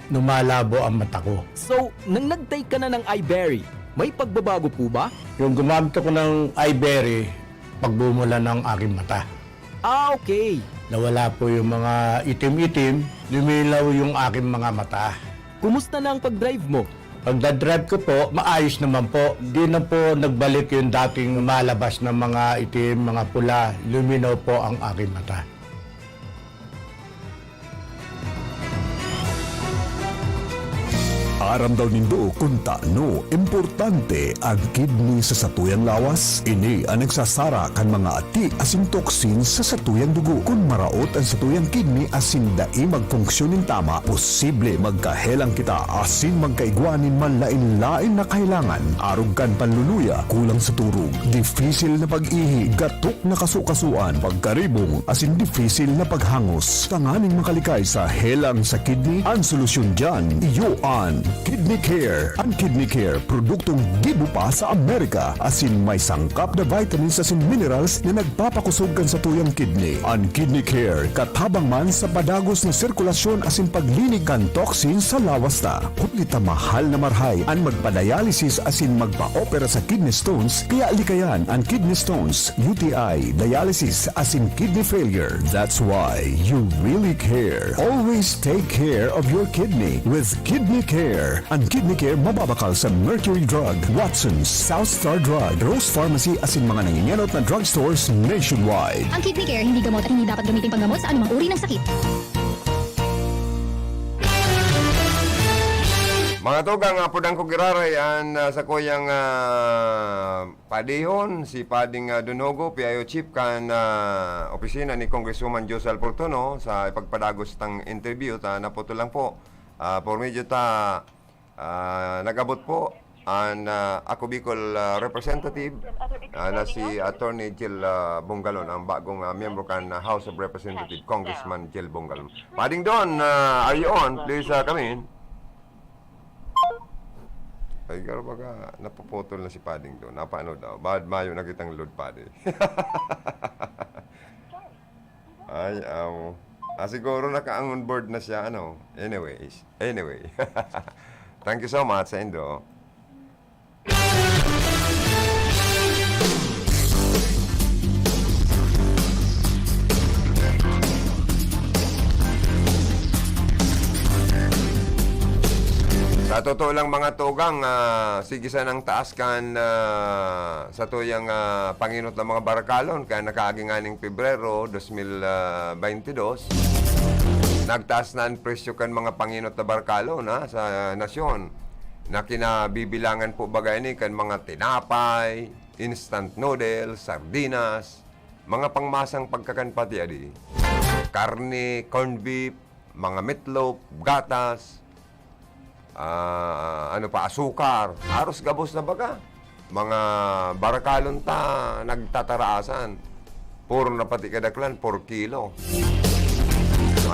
Lumalabo ang mata ko. So, nang nag-take ka na ng Iberry, may pagbabago po ba? Yung gumamit ako ng Iberry, pagmumula ng aking mata. Ah, okay. Nawala po yung mga itim-itim, lumilaw yung aking mga mata. Kumusta na ang pag-drive mo? Pagdadrive ko po, maayos naman po. Di na po nagbalik yung dating malabas na mga itim, mga pula. Luminaw po ang aking mata. Aram daw nindo kun tano importante an kidney sa satuyang lawas? Ini an nagsasara kan mga ati asin toxins sa satuyang dugo. Kun maraot an satuyang kidney asin dai magfunksyon nin tama, posible magkahelang kita asin magkaigwa nin manlaen-laen na kahelangan, arog kan panluluya, kulang sa turog, difisil na pag-ihi, gatok na kasukasuan, pagkaribong, asin difisil na paghangos. Tanganing makalikay sa helang sa kidney, an solusyon diyan, iyo an Kidney Care. An Kidney Care, produktong gibo pa sa Amerika, asin may sangkap na vitamins asin minerals na nagpapakusog kan satuyang kidney. An Kidney Care, katabang man sa padagos na sirkulasyon asin paglinig kan toxin sa lawas ta. Huli ta mahal na marhay an magpa-dialysis asin magpa-opera sa kidney stones, kaya likayan an kidney stones, U T I, dialysis asin kidney failure. That's why you really care. Always take care of your kidney with Kidney Care. An Kidney Care mababakal sa Mercury Drug, Watson's, South Star Drug, Rose Pharmacy asin mga nangingenot na drugstores nationwide. Ang Kidney Care hindi gamot at hindi dapat gamitin panggamot sa anumang uri ng sakit. Mga tugang, ah, pudang ko giraray an, ah, sakuyang, ah, padihon, si Pading, ah, Don Hugo, P I O Chief kan, ah, opisina ni Congresswoman Josal Portuno sa ipagpadagos tang interview ta naputol lang po. Ah, por medyo ta, ah, nag-abot po an, ah, Ako Bicol, ah, representative, ah, na si Attorney Jel, ah, Bongalon, ang bagong, ah, miyembro kan, ah, House of Representatives, Congressman Jel Bongalon. Pading Don, ah, are you on? Please, ah, come in. Ay, garo baga, napuputol na si Pading Don. Napaano daw? Bad mayo na kitang load, Padi. Ay, amo. Ah, siguro naka-on board na siya, ano. Anyways, anyway. Thank you so much sa indo. Sa totoo lang, mga tugang, ah, sige sanang taas kan, ah, satuyang, ah, panginot ng mga barakalon. Kaya nakaagi nganing Pebrero dos mil, ah, baynte dos, nagtaas na an presyo kan mga panginot na barakalon, ha, sa nasyon, na kinabibilangan po baga ini kan mga tinapay, instant noodles, sardinas, mga pangmasang pagkakan pati adi. Karne, corned beef, mga meatloaf, gatas, ah, ano pa, asukar. Haros gabos na baga. Mga barakalon ta nagtataraasan. Puro na pati kadaklan, por kilo.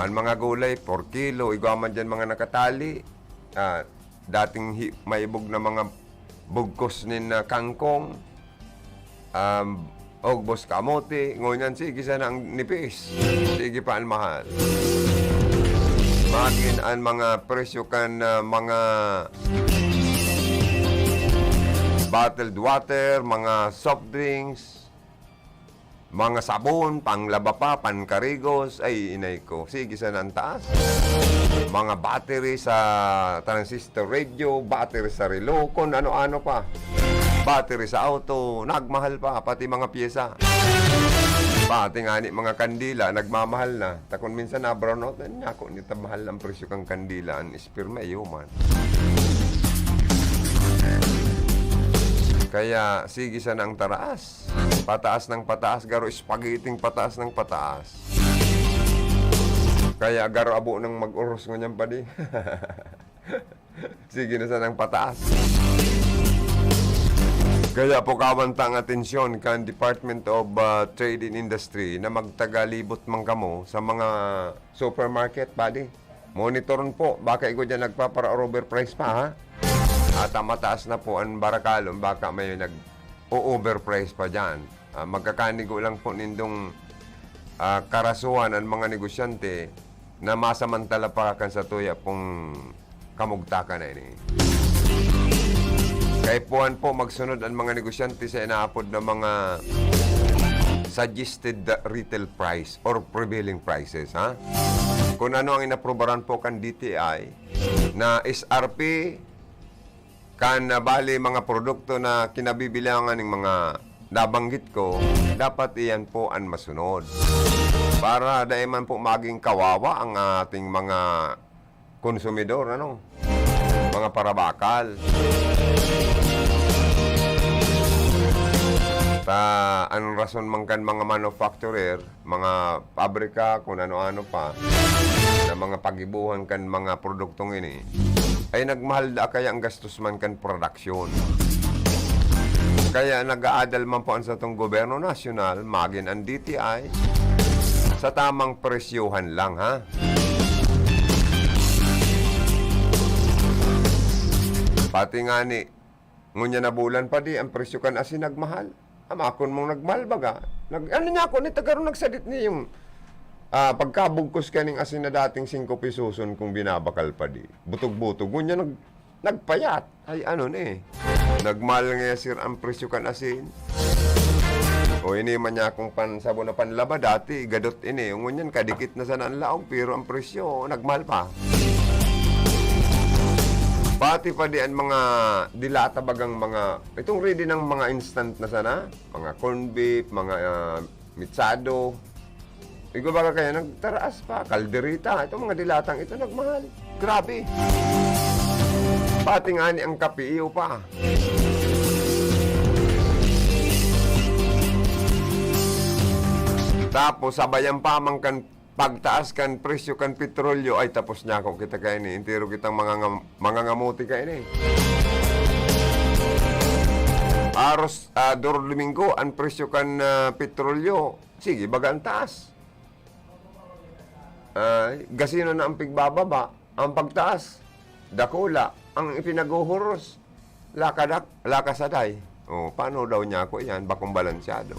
An mga gulay, por kilo. Igwa man diyan mga nakatali. Ah, dating hi-, maibog na mga bugkos nin, ah, kangkong, um, ogbos kamote, ngunyan sige sana ang nipis. Sige pa ang mahal. Magin an mga presyo kan, ah, mga bottled water, mga soft drinks, mga sabon, panglaba pa, pankarigos, ay, inay ko. Sige sana ang taas. Mga battery sa transistor radio, battery sa relo, kung ano-ano pa. Battery sa auto, nagmahal pa, pati mga pyesa. Pati nga ni mga kandila, nagmamahal na. Takon minsan na brownout na niya, ako nita mahal ang presyo kang kandila, ang espirma, iyo man. Kaya, sige sana ang taraas. Pataas ng pataas, garo spaghetti pataas ng pataas. Kaya garo abo nang mag-uros ngunyan pa di. Sige na sanang pataas. Kaya pukawan ta ang atensyon kan Department of, ah, Trade and Industry na magtagalibot man kamo sa mga supermarket, padi. Monitoron po, baka igwa diyan nagpapara-overprice pa, ha? At, ah, mataas na po ang barakalon, baka may nag-o-overprice pa diyan. Ah, magkakanigo lang po nindong ah, karasuhan an mga negosyante na masamantala pa kan satuya pong kamugtakan na ini. Kaipuhan po magsunod an mga negosyante sa inaapod na mga suggested retail price or prevailing prices, ha? Kung ano ang inaprubaran po kan D T I na S R P, kan, ah, bali mga produkto na kinabibilangan ning mga nabanggit ko, dapat iyan po an masunod. Para dai man po maging kawawa ang ating mga konsumidor, ano? Mga parabakal. Ta, ang rason man kan mga manufacturer, mga pabrika, kung ano-ano pa, na mga pagibuhan kan mga produktong ini, ay nagmahal da kaya ang gastos man kan production. Kaya nag-aadal man po ang satong gobyerno nasyonal, magin ang D T I, sa tamang presyohan lang, ha? Pati nga ni, ngunyan na bulan pa di, ang presyo kan asin nagmahal. Amakon mong nagmahal baga. Nag-, ano niya ako, ni tagaro nagsadit ni yung, ah, pagkabugkos kaning asin na dating singko pesoson kung binabakal pa di. Butog-butog. Ngunyan nag-, nagpayat. Ay, ano ni? Nagmahal nga, sir, ang presyo kan asin. O, ini man niya akong pansabon na panlaba. Dati, gadot ini. Ngunyan, kadikit na sana ang laog, pero ang presyo, nagmahal pa. Pati pa di ang mga dilata bagang mga, itong ready ng mga instant na sana, mga corned beef, mga, ah, mitsado. Igo baga kaya nagtaraas pa, kaldereta. Itong mga dilatang ito nagmahal. Grabe. Pati nga ni ang kape, iyo pa. Tapos, sabayan pa man kan pagtaas kan presyo kan petrolyo, ay tapos niya ako kita kaini. Entero kitang mga ngam-, mga ngamuti kaini. Aros, ah, Domingo, ang presyo kan, ah, petrolyo, sige, baga ang taas. Ay, gasino na ang pigbababa, ang pagtaas, dakula, ang ipinaghuhuros, lakadak-, lakasaday. O, paano daw niya ako iyan? Bakong balansyado.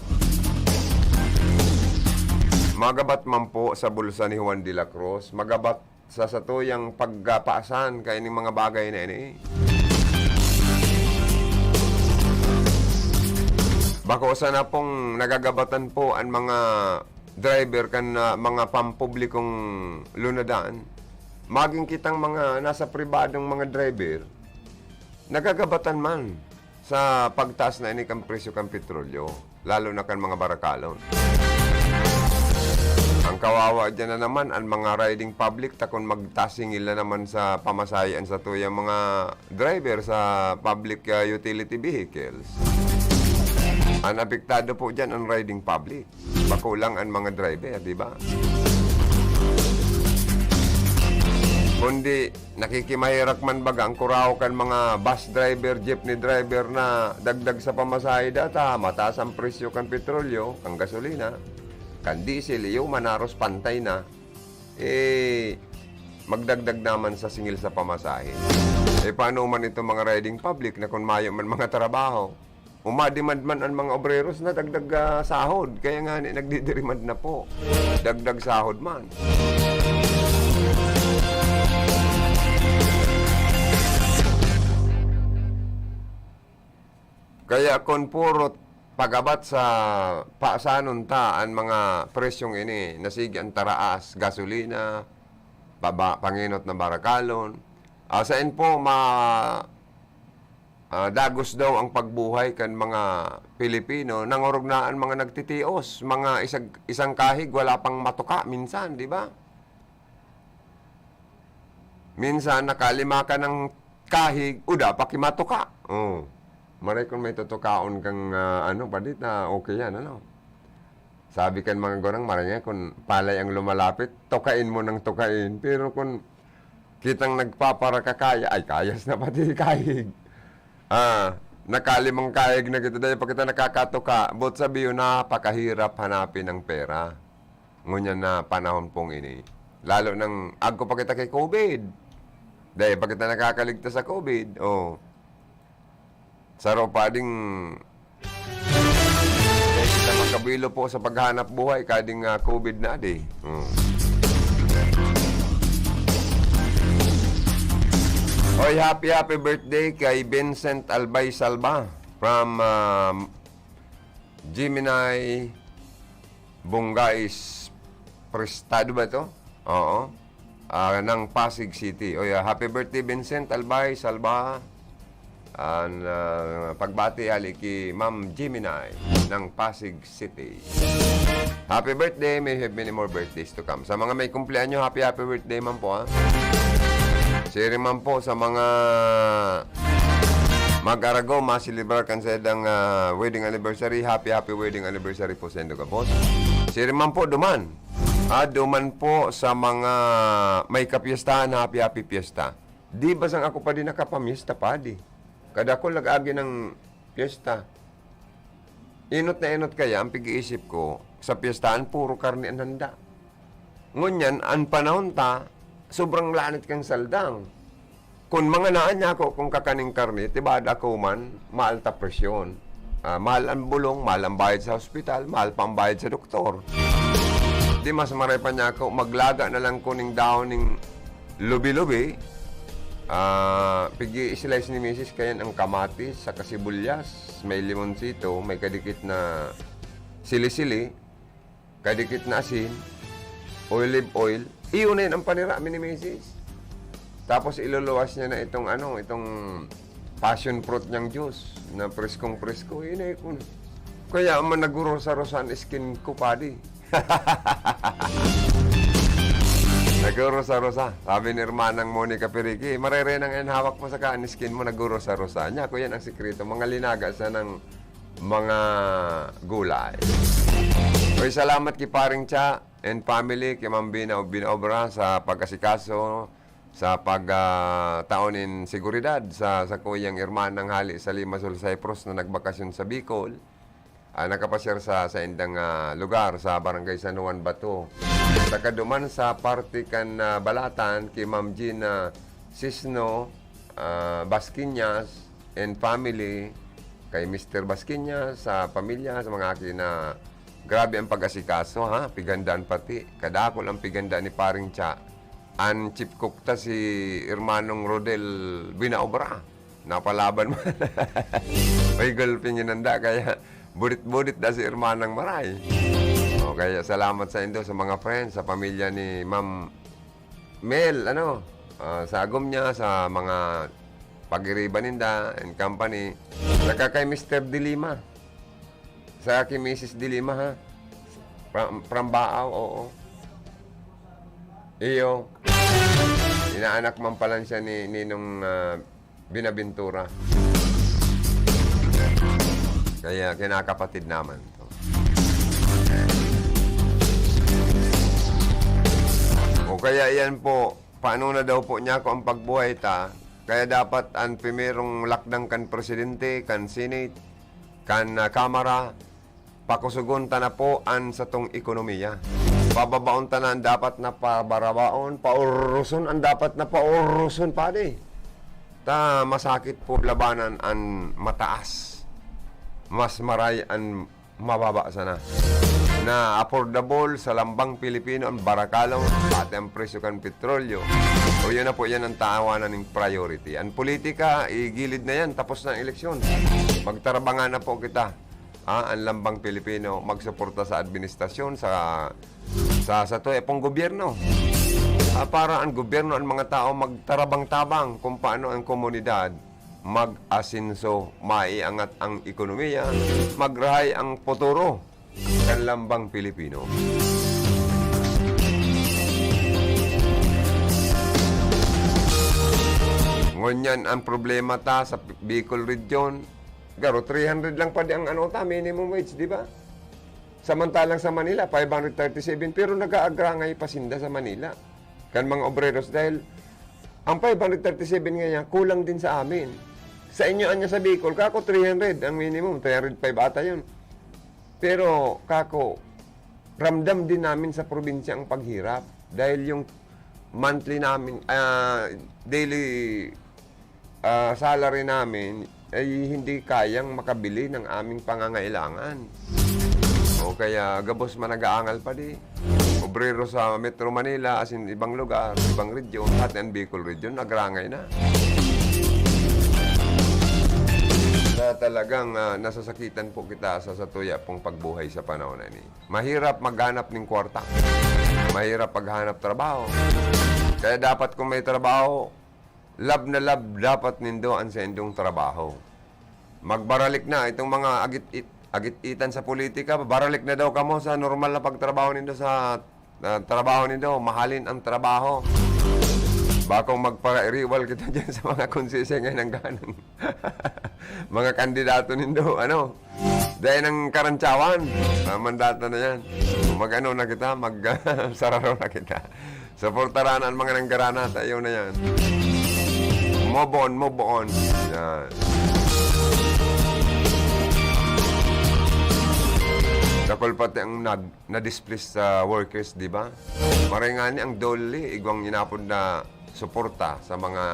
Magabat man po sa bulsa ni Juan de la Cruz, magabat sa satuyang pagkapaasan kaining mga bagay na ini. Bako sana pong nagagabatan po ang mga driver kan, ah, mga pampublikong lunadan. Maging kitang mga nasa pribadong mga driver, nagagabatan man sa pagtaas na ini kan presyo kan petrolyo, lalo na kan mga barakalon. Ang kawawa diyan na naman, ang mga riding public, ta kun magtasingil na naman sa pamasahe an satuyang mga driver sa public, ah, utility vehicles. Ang apektado po diyan, ang riding public. Bako lang ang mga driver, di ba? Kundi nakikimaherak man baga ang kurahaw kan mga bus driver, jeepney driver na dagdag sa pamasahe data, mataas ang presyo kan petrolyo, kan gasolina, kan diesel, iyo man aros pantay na, eh, magdagdag naman sa singil sa pamasahe. Eh, paano man itong mga riding public na kun mayo man mga trabaho? Umademand man an mga obreros na dagdag, ah, sahod. Kaya nga ni, nagdidirimand na po. Dagdag sahod man. Kaya kun puro pagabat sa paasanon ta an mga presyong ini, na sige an taraas, gasolina, paba-, pangenot na barakalon. Ah, saen po ma-, ah, dagos daw ang pagbuhay kan mga Pilipino, nangorog na an mga nagtitios, mga isag-, isang kahig wala pang matuka minsan, di ba? Minsan, nakalima ka ng kahig, uda pa ki matuka. Oh. Maray kung may tutukaon kang, ah, ano, padit na okay yan, ano? Sabi kan mga gurang, maray nga, kung palay ang lumalapit, tukain mo ng tukain. Pero kung kitang nagpaparakakaya, ay, kayas na pati kahig. Ah, nakalimang kahig na kita, dahil pa kita nakakatuka, but sabi yun, napakahirap hanapin ang pera. Ngunyan na panahon pong ini. Lalo nang agko pa kita kay covid. Dahil pa kita nakakaligtas sa covid, oh. Saro pa ding Sa magkabilo po sa paghanap buhay, kading, ah, covid na di. Hmm. Oy, happy, happy birthday kay Vincent Albay Salva from, um, Gemini Bungais Prestado ba ito? Oo. Ah, ng Pasig City. Oy, ah, happy birthday, Vincent Albay Salva. An, ah, pagbati hali ki Ma'am Gemini ng Pasig City. Happy birthday, may have many more birthdays to come. Sa mga may kumpleanyo, happy, happy birthday man po, ha. Siring man po sa mga mag-arago, maselebrar kan saindang, ah, wedding anniversary, happy, happy wedding anniversary po sa indo gabos. Siring man po duman. Ah, duman po sa mga may kapiyestahan, happy, happy piyesta. Di ba sang ako pa din nakapamiyesta, padi? Kadakol nag-agi ng piyesta. Inot na inot kaya ang pag-iisip ko, sa piyestahan, puro karne an handa. Ngunyan, an panahon ta, sobrang lanit kan saldang. Kun manganaan niya ako kung kakaning karne, tibaad ako man, mahal ta presyon. Ah, mahal ang bulong, mahal ang bayad sa hospital, mahal pa ang bayad sa doktor. Di mas maray pa niya ako, maglaga na lang kuning dahon ning lubi-lubi. Ah, pigi-slice ni misis kayan ang kamatis, saka sibuyas, may limonsito, may kadikit na sili-sili, kadikit na asin, olive oil. Iyo na yun ang panira mi ni misis. Tapos iluluwas niya na itong ano, itong passion fruit niyang juice na preskong-presko. Yun na yun. Kaya man nagrurusa-rusa ang skin ko, padi. Nagrurusa-rusa. Sabi ni Hermanang Monica Periki, "Marere nang ang hawak mo saka ang skin mo, nagrurusa-rusa." Niya, ko yan ang sikreto. Mga linaga sa ng mga gulay. Oy, salamat ki Paring Cha and family, ki Ma'am Bina o Binaobra sa pag-asikaso, sa pag, ah, taon nin seguridad sa sakuyang hermanang hali sa Limassol, Cyprus na nagbakasyon sa Bicol. Ah, nakapasyar sa saindang, ah, lugar sa Barangay San Juan Bato. Saka duman sa parte kan, ah, Balatan, ki Ma'am Gina Sisno, ah, Basquiñas and family, kay Mister Basquiñas, sa pamilya, sa mga aki na grabe ang pag-asikaso, ha? Pighandaan pati. Kadakul ang pighanda ni Paring Cha. An chief cook ta si Hermanong Rodel Binaobra. Napalaban mo. May gulping inanda, kaya budit-budit da si Hermanang Maray. O, kaya salamat sa indo, sa mga friends, sa pamilya ni Ma'am Mel, ano, ah, sa agom niya, sa mga pag-iriba ninda and company. Saka kay Mister De Lima. Sa kay Missus De Lima, ha? From, from Baaw, oo. Iyo. Inaanak man pala siya ni Ninong, ah, Binaventura. Kaya kinakapatid naman. O kaya iyan po, paano na daw po niya ako ang pagbuhay ta? Kaya dapat ang primerong lakdang kan presidente, kan Senate, kan, ah, Kamara, pakusugon ta na po an satong ekonomiya. Pababaon ta na an dapat na pabarabaon, pauruson an dapat na pauruson, padi. Ta masakit po labanan an mataas. Mas maray an mababa sana. Na affordable sa lambang Pilipino an barakalon, pati ang presyo kan petrolyo. O yun na po, yan ang tawanan ng priority. Ang politika, igilid na yan, tapos na ang eleksyon. Magtarabangan na po kita. Ah, ang lambang Pilipino magsuporta sa administrasyon, sa, sa, sa tuya pong gobyerno. Ah, para ang gobyerno, ang mga tao magtarabang-tabang kung paano ang komunidad mag-asenso, maiangat ang ekonomiya, magrahay ang futuro ng lambang Pilipino. Ngunyan ang problema ta sa Bicol Region, garo three hundred lang padi ang ano ta, minimum wage, di ba? Samantalang sa Manila, five hundred thirty-seven, pero nag-aagrangay pa sinda sa Manila. Kan mga obreros, dahil ang five hundred thirty-seven ngayon, kulang din sa amin. Sa inyo, anya sa Bicol, kako three hundred ang minimum, three hundred five ata yun. Pero kako, ramdam din namin sa probinsya ang paghirap. Dahil yung monthly namin, ah, daily, ah, salary namin ay hindi kayang makabili ng aming pangangailangan. O kaya gabos man nag-aangal pa di. Obrero sa Metro Manila, as in ibang lugar, ibang region, pati ang Bicol region, nagrangay na. Na talagang, ah, nasasakitan po kita sa, sa tuya pong pagbuhay sa panahon na ini. Mahirap maghanap ning kwarta. Mahirap paghanap trabaho. Kaya dapat kung may trabaho, lab na lab dapat nindo an saindong trabaho. Magbaralik na itong mga agit-, agit-itan sa politika, baralik na daw kamo sa normal na pagtrabaho nindo sa, ah, trabaho nindo. Mahalin ang trabaho. Bakong magparairiwal kita dyan sa mga konsese ngayon ang ganang mga kandidato nindo, ano? Dahil ng karantsawan, ah, mandato na yan. Mag-ano na kita, mag-, sararo na kita. Suportaran ang mga nanggarana, tayo na yan. Move on, move on. Yan. Dakul pati ang nag-, na-displaced sa workers, di ba? Maray nga ni ang DOLE, igwang inapod na suporta sa mga,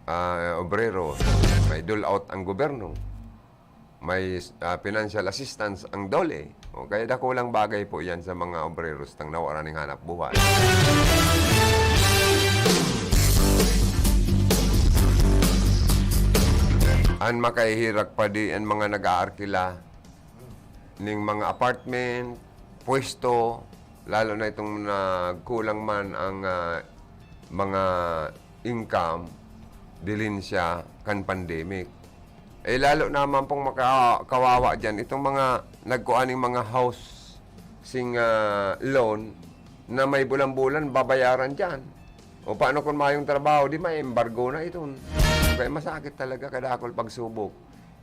ah, obrero. May dole out ang gobyerno. May, ah, financial assistance ang DOLE. O, kaya dakulang bagay po yan sa mga obreros tang nawara ning hanap buhay. An makahihirak pa di an mga nag-aarkila ning mga apartment, pwesto, lalo na itong nagkulang man ang, ah, mga income, dilin siya kan pandemic. Eh, lalo naman pong maka-, kawawa diyan itong mga nagkuha ning mga housing, ah, loan na may bulan-bulan babayaran diyan. O paano kung mayong trabaho, di may embargo na iton. Kaya masakit talaga, kadakol pagsubok.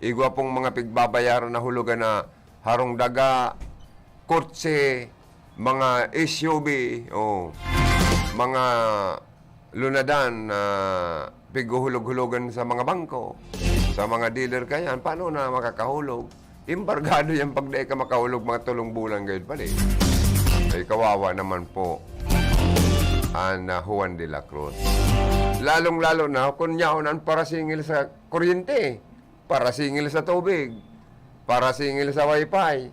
Igwa pong mga pigbabayaran na hulugan na harong daga, kotse, mga S U V, o mga lunadan na pighuhulog-hulogan sa mga bangko, sa mga dealer kayan, paano na makakahulog? Embargado yan pag dai ka makahulog mga tulong bulan gayud pala eh. Ay, kawawa naman po an, ah, Juan de la Cruz. Lalong-lalo na kung yaon an parasingil sa kuryente, parasingil sa tubig, parasingil sa wifi.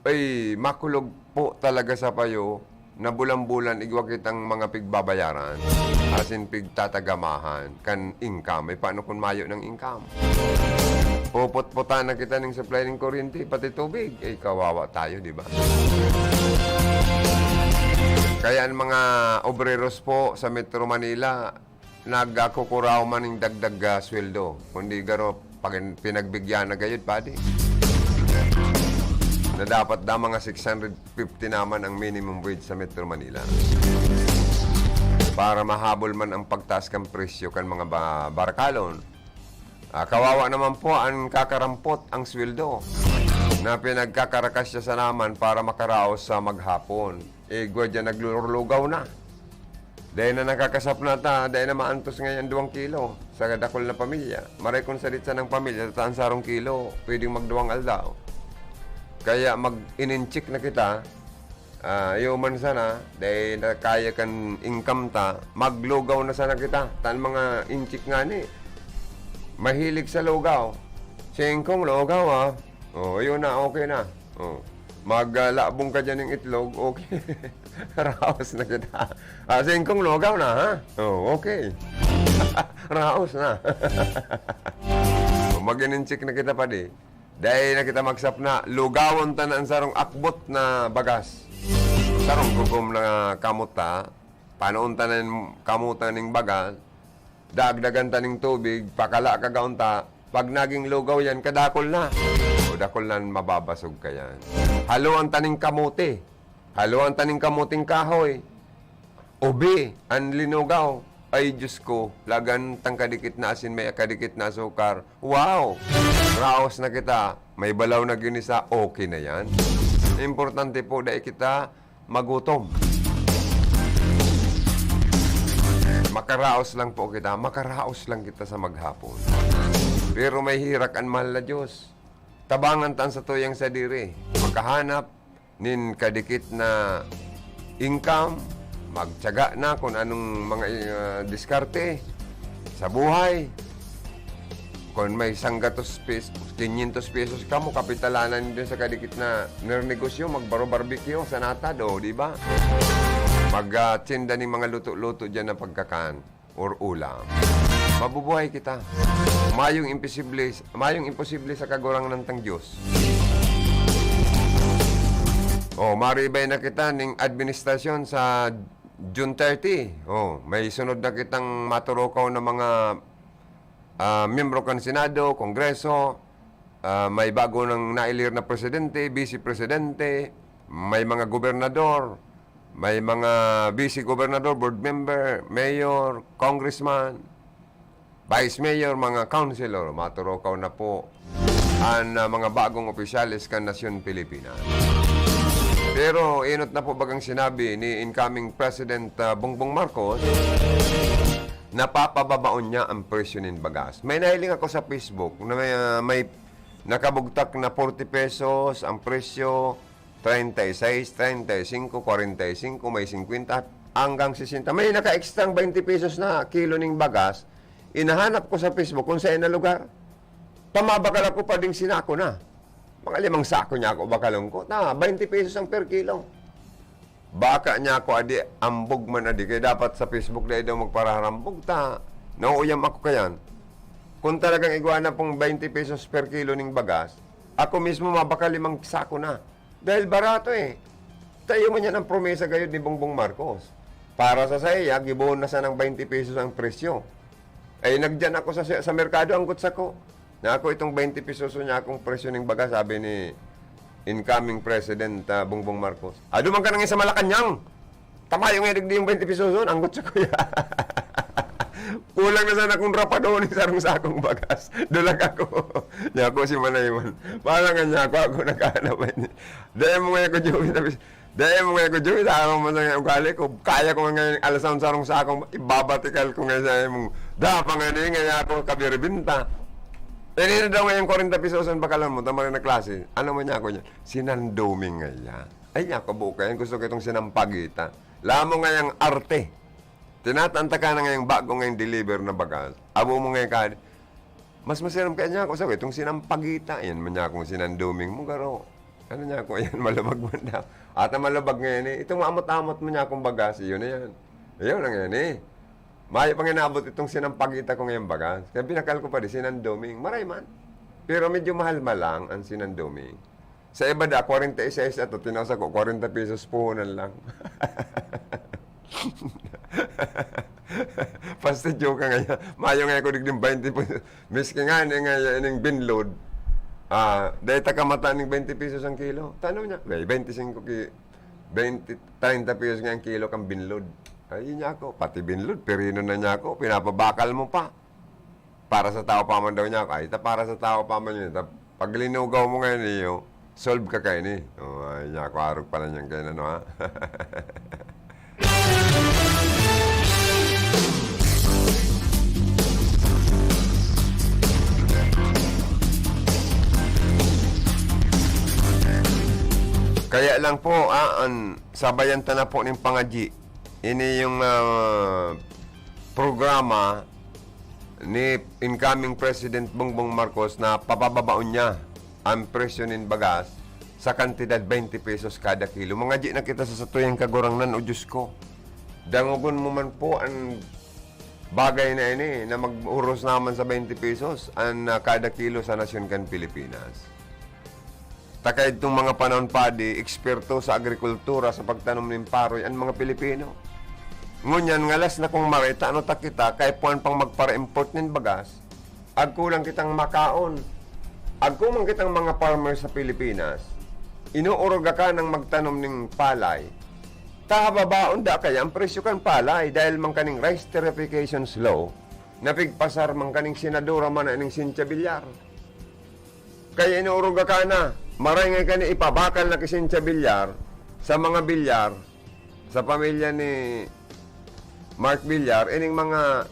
Ay, makulog po talaga sa payo na bulan-bulan igwa kitang mga pigbabayaran, asin pigtatagamahan kan income. Ay, paano kung mayo ng income? Puputputan na kita ning supply ning kuryente, pati tubig. Ay, kawawa tayo, di ba? Kaya ang mga obreros po sa Metro Manila, nagkukuraw man ning dagdag, ah, sweldo, kundi garo pag-, pinagbigyan na gayud, padi. Na dapat da mga six hundred fifty naman ang minimum wage sa Metro Manila. Para mahabol man ang pagtaas kan presyo kan mga ba-, barakalon. Ah, kawawa naman po an kakarampot ang sweldo na pinagkakarakas siya sa naman para makaraos sa maghapon. Igwa diyan naglulugaw na. Dai na nakakasap na ta, dai na maantos ngayon duwang kilo sa dakul na pamilya. Maray kung sadit sanang pamilya, ta an sarong kilo, pwedeng magduwang aldaw. Kaya mag-ininchik na kita, ah, iyo man sana, dai na kaya kan income ta, maglugaw na sana kita. Ta an mga inchik ngani, mahilig sa lugaw. Singkong lugaw, ah. Oh, yun na, okay na. Oh. Mag, ah, labong ka dyan ng itlog, okay. Raos na kita. Ah, singkong lugaw na, ha? Oh, okay. Raos na. Mag-ininchik na kita, padi. Dai na kita magsapna. Lugawon ta na ang sarong akbot na bagas. Sarong gugom na kamot ta. Panoon ta na yung kamutan ning bagas. Dagdagan ta ning tubig, pakala ka gaon ta. Pag naging lugaw yan, kadakol na. O dakol na, mababasog ka yan. Haluan ta ning kamote. Haluan ta ning kamoteng kahoy. Ubi, an linugaw. Ay, Diyos ko, lagan tang kadikit na asin, may kadikit na asukar. Wow! Raos na kita. May balaw na ginisa, okay na yan. Importante po, dai kita magutom. Makaraos lang po kita, makaraos lang kita sa maghapon. Pero may hirak an mahal na Diyos. Tabangan ta an satuyang sadiri. Makahanap nin kadikit na income, magtiyaga na kung anong mga, ah, diskarte sa buhay. Kung may sanggatos pes-, quinientos pesos kamo, kapitalanan nindo sa kadikit na nernegosyo, magbaro-barbecue sa natad, o, di ba? Mag, ah, tinda ning mga luto-luto diyan na pagkakan or ulam. Mabubuhay kita. Mayong imposible, mayong imposible sa Kagurangnan tang Diyos. Oh, maribay na kita ning administrasyon sa June thirty. Oh, may sunod na kitang maturukaw na mga, ah, miyembro kan Senado, Kongreso. Ah, may bago nang nailir na presidente, vice presidente, may mga gobernador, may mga vice gobernador, board member, mayor, congressman, vice mayor, mga councilor, maturukaw na po an, ah, mga bagong opisyales kan nasyon Pilipinas. Pero inot na po bagang sinabi ni incoming President, ah, Bongbong Marcos, napapababaon niya ang presyo nin bagas. May nahiling ako sa Facebook na may, ah, may nakabugtak na forty pesos ang presyo, treinta y seis, treinta y cinco, kwarenta y cinco, may singkwenta, hanggang sesenta. May naka-extra ang twenty pesos na kilo ning bagas, inahanap ko sa Facebook kung saan na lugar. Pamabakal ako pa ding sinako na. Mga limang sako niya ako bakalon ko. Na, twenty pesos ang per kilo. Baka niya ako adi, ambog man adi. Kaya dapat sa Facebook dahil daw magparaharambog ta. Nauuyam ako kayan. Kung talagang igwa na pong twenty pesos per kilo ning bagas, ako mismo mabakal limang sako na. Dahil barato eh. Tayo man yan ang promesa gayod ni Bongbong Marcos. Para sa saya, gibohon na sanang twenty pesos ang presyo. Ay, nagdiyan ako sa, sa merkado, anggot sako. Na ako itong twenty pesos niya akong presyo ning baga, sabi ni incoming President, ah, Bongbong Marcos. Ado man ka na nga sa Malacañang! Tamayo nga digdi yung twenty pesos, anggot sako ya. Kulang na sana kung rapadon ni sarong sakong bagas. Dulag ako. Niya ako si Manayman. Parang nga niya ako, ako naghahanap ni. Dahil mo nga ako, Joey, tapos, dahil mo nga ako, Joey, tama mo sa nga ugali ko. Kaya ko nga ngayon, alas ang sarong sakong, ibabatikal ko nga sa mong, dapa nga ni, nga ako, kabiribinta. Eh, nino daw ngayon, kwarenta pesos ang bakalan mo, tama rin na klase. Ano mo niya ako niya? Sinandoming nga yan. Ay, niya ako, buka yan. Gusto ko itong sinampagita. Lamo nga yung arte. Tinatanta ka na ngayong bago ngayong deliver na bagas. Abo mo ngayon ka, mas masiram kaya niya ako sa itong sinampagita. Yan man niya akong sinandoming mo, garo. Ano niya ako, yan, malabag man daw. Ata malabag ngayon eh. Itong maamot-amot mo niya akong bagas, yun na yan. Yun na ngayon eh. Mayo pang inabot itong sinampagita ko ngayong bagas. Kaya pinakal ko pa di, sinandoming. Maray man. Pero medyo mahal-mahal lang ang sinandoming. Sa iba da, kwarenta y seis ato, tinaw sako, kwarenta pesos puhunan lang. Basta joke ka ngayon. Mayo nga ako digding twenty pesos. Miski nga ni nga ining binlod, ah, dahil takamata ning twenty pesos ang kilo. Tanaw niya, may twenty-five ki-, twenty, treinta pesos nga ang kilo kang binlod. Ay, niya ako, pati binlod, pirino na niya ako, pinapabakal mo pa. Para sa tao pa man daw niya ako. Ay, ta para sa tao pa man yun. Ta, pag linugaw mo ngayon iyo, solve ka kayo ni. Oh, ay, niya ako, arog pala niyan kayo na, no, ha? Kaya lang po, ah, an, sabayan ta na po ning pangadyi. Ini yung, ah, programa ni incoming President Bongbong Marcos na papababaon niya ang presyo nin bagas sa kantidad twenty pesos kada kilo. Mangadyi na kita sa satuyang Kagurangnan, o Diyos ko. Dangogon mo man po ang bagay na ini na mag-uros naman sa twenty pesos ang, ah, kada kilo sa nasyon kan Pilipinas. Ta kaidtong mga panahon, padi, eksperto sa agrikultura, sa pagtanom nin paroy, an mga Pilipino. Ngunyan, ngalas na kung mareta, ano ta kita, kay puwan pang magpara-import nin bagas, agkulang kitang makaon. Agko man kitang mga farmers sa Pilipinas, inuuruga ka ng magtanom ning palay, tahababaon da kaya ang presyo kan palay dahil man kaning rice tariffications law, napigpasar man kaning senadora man na ining Cynthia Villar. Kaya inuuruga ka na, maray nga kani ipabakal na ki Cynthia Villar, sa mga Villar, sa pamilya ni Mark Villar, ining mga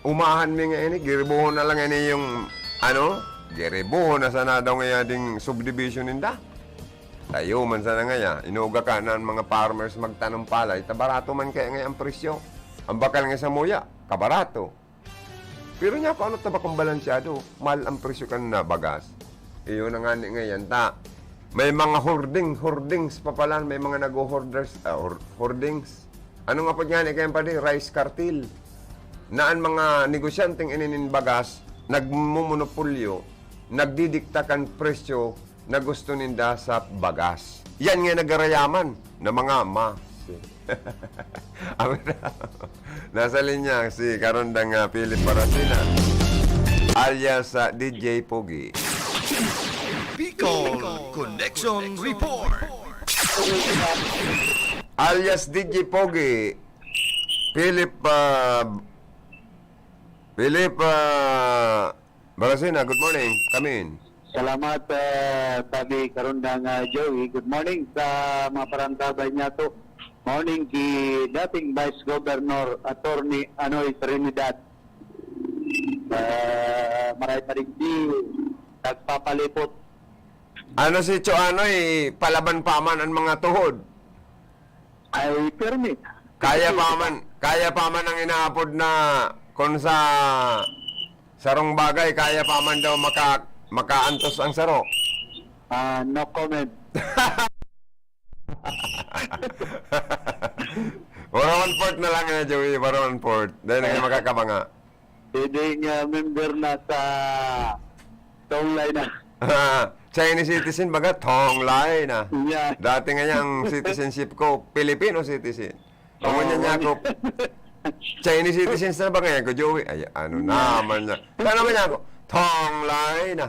umahan mi nga ini, giribuhon na lang ini yung, ano, giribuhon na sana daw nga ding subdivision ninda. Tayo man sana nga ya, inuuga ka na ang mga farmers magtanom palay, ta barato man kaya nga ang presyo. Ang bakal nga sa muya, kabarato. Pero niya, paano ta ba kung balansyado? Mahal ang presyo kan na bagas. Iyo na nga ni ngayon, ta. May mga hoarding, hoardings pa pala, may mga nag-hoarders, ah, hor-, hoardings. Ano nga po niya ni kayang padi? Rice cartel. Na ang mga negosyanteng inining bagas, nagmumonopolyo, nagdidikta kan presyo na gusto ninda sa bagas. Yan nga nagarayaman na mga ma. Nasa linya si Karondang, ah, Philip Barasina, alias, ah, D J Pogi. Bicol Connection Report. Alias D J Pogi, Philip, ah, Philip, ah, Barasina, good morning. Come in. Salamat, ah, tabi Karondang, ah, Joey. Good morning sa mga parantabay niya to. Morning ki dating Vice Governor Attorney Anoy Trinidad. Ah, maray pa rin di nagpapalipot. Ano si Cho Anoy, palaban pa man ang mga tuhod? Ay, permi. Kaya pa man, kaya pa man ang inaapod na kung sa sarong bagay, kaya pa man daw maka-, makaantos ang saro. Ah, no comment. Para one-fourth na lang na, Joey. Para one-fourth. Dahil na makakabanga. Pwedeng, ah, member na sa Tonglay na. Chinese citizen, baga, Tonglay na. Yeah. Dati nga yung citizenship ko, Filipino citizen. Kung Oo, niya niya ako, Chinese citizens na ba ngayon ko, Joey? Ay, ano naman niya? Ano naman niya ako? Tonglay na.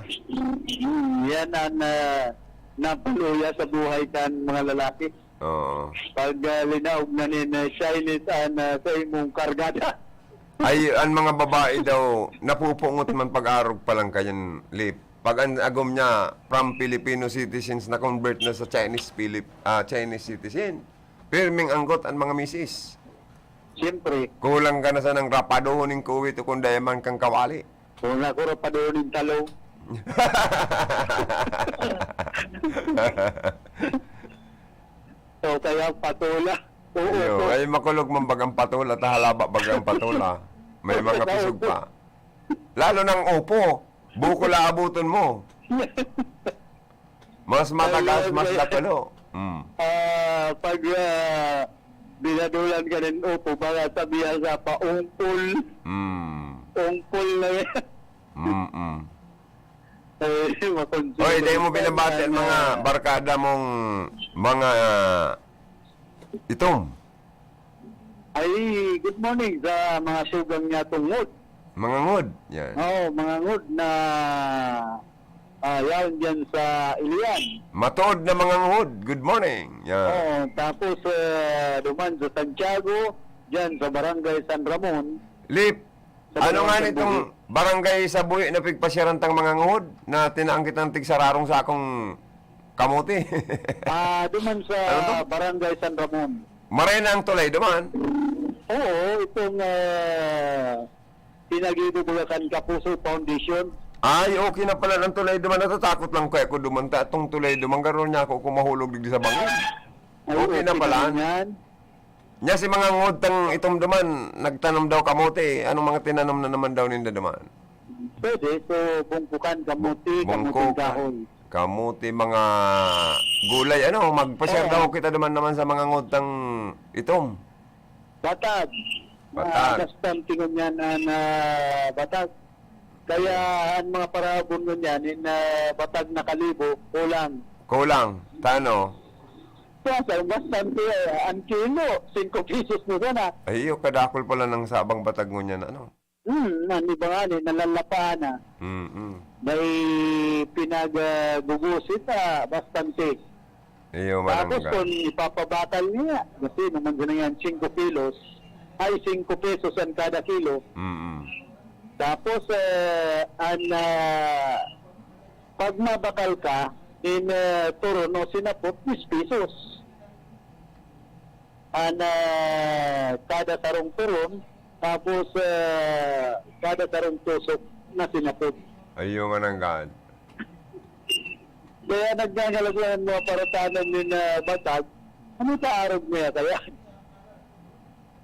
Yan ang, ah, napaluya sa buhay kan mga lalaki. Oo. Pag, ah, linaog na nin, ah, Chinese an, ah, sa imong kargada. Ay, ang mga babae daw, napupungot man pag-arog pa lang kayan, Lip. Pag ang agom niya, from Filipino citizens, na-convert na sa Chinese Filip-, ah, Chinese citizen. Pirming anggot ang mga misis. Siyempre. Kulang ka na sanang rapadohon ning kuwit o kung diamond kang kawali. Kulang ko rapadohon ning talong. O kaya patola. Oo, Iyo, oo. Ay makulog man bagang patola, ta halaba bagang patola. May mga Sa pisog upo. Pa. Lalo nang upo, buko la abuton mo. Mas matagas, Ayun, mas eh. Dakulo. Mm. Ah, pag, ah, binadulan ka nin upo, baka sabihan sa pa, ungpol. Mm. Ungpol na yan. Mm-mm. Eh, makonsumo Oy, dahil mo yung binabati ang mga kanya. Barkada mong mga, ah, itom. Ay, good morning sa mga sugang niya tungod. Mga ngod, yan. Oo, mga ngod na, ah, yaon dyan sa Ilian. Matuod na mga ngod, good morning. Yan. Oo, tapos, ah, duman sa Santiago, dyan sa Barangay San Ramon. Lip, Sa ano Barangay nga San nitong Buhi. Barangay sa Buhi na pigpasyaran tang mga ngod na tinaang kitang tigsararong sa akong kamote? Ah, duman sa Ano to? Barangay San Ramon. Maray na ang tulay duman? Oo, itong, ah, pinag-ibubugakan Kapuso Foundation. Ay, okay na pala ang tulay duman. Natatakot lang kaya ko duman. Ta-, itong tulay duman, garo niya ako kung mahulog digdi sa bangin. Ay, Okay na okay pala. Naman yan. Nya si mga ngod tang itom duman, nagtanom daw kamote. Anong mga tinanom na naman daw ninda duman? Pwede. So, bungkukan, kamote, Bu-, kamuting bungkukan. Kahoy. Kamote, mga gulay. Ano, magpasyar Oo. Daw kita duman naman sa mga ngod tang itom. Batag. Batag. Ah, basta ang tingon niya na, na batag. Kaya ang mga parabon ngunyan, in, ah, batag na kalibo, kulang. Kulang. Tano? Kaya sa bastante, eh, ang kilo, singko pesos na sana. Ay, iyo, kadakol pala ng sabang batag ngunyan, ano? Hmm, ang iba nga ni, nalalapaan na. Mm-mm. May pinag, ah, gugusit na bastante. Iyo, Tapos mananggal. Kung ipapabakal niya, kasi naman din yan, singko kilos, ay, singko pesos ang kada kilo. Mm-mm. Tapos, eh, ang, ah, pag mabakal ka, in, eh, turon o sinapot, diyes pesos. Ang, ah, kada sarong turon, tapos, eh, kada sarong tusok na sinapot. Ayun, mananggal. Kaya nagngangalas lang ang mga paratanan ni na batag. Ano ta arog niya kaya?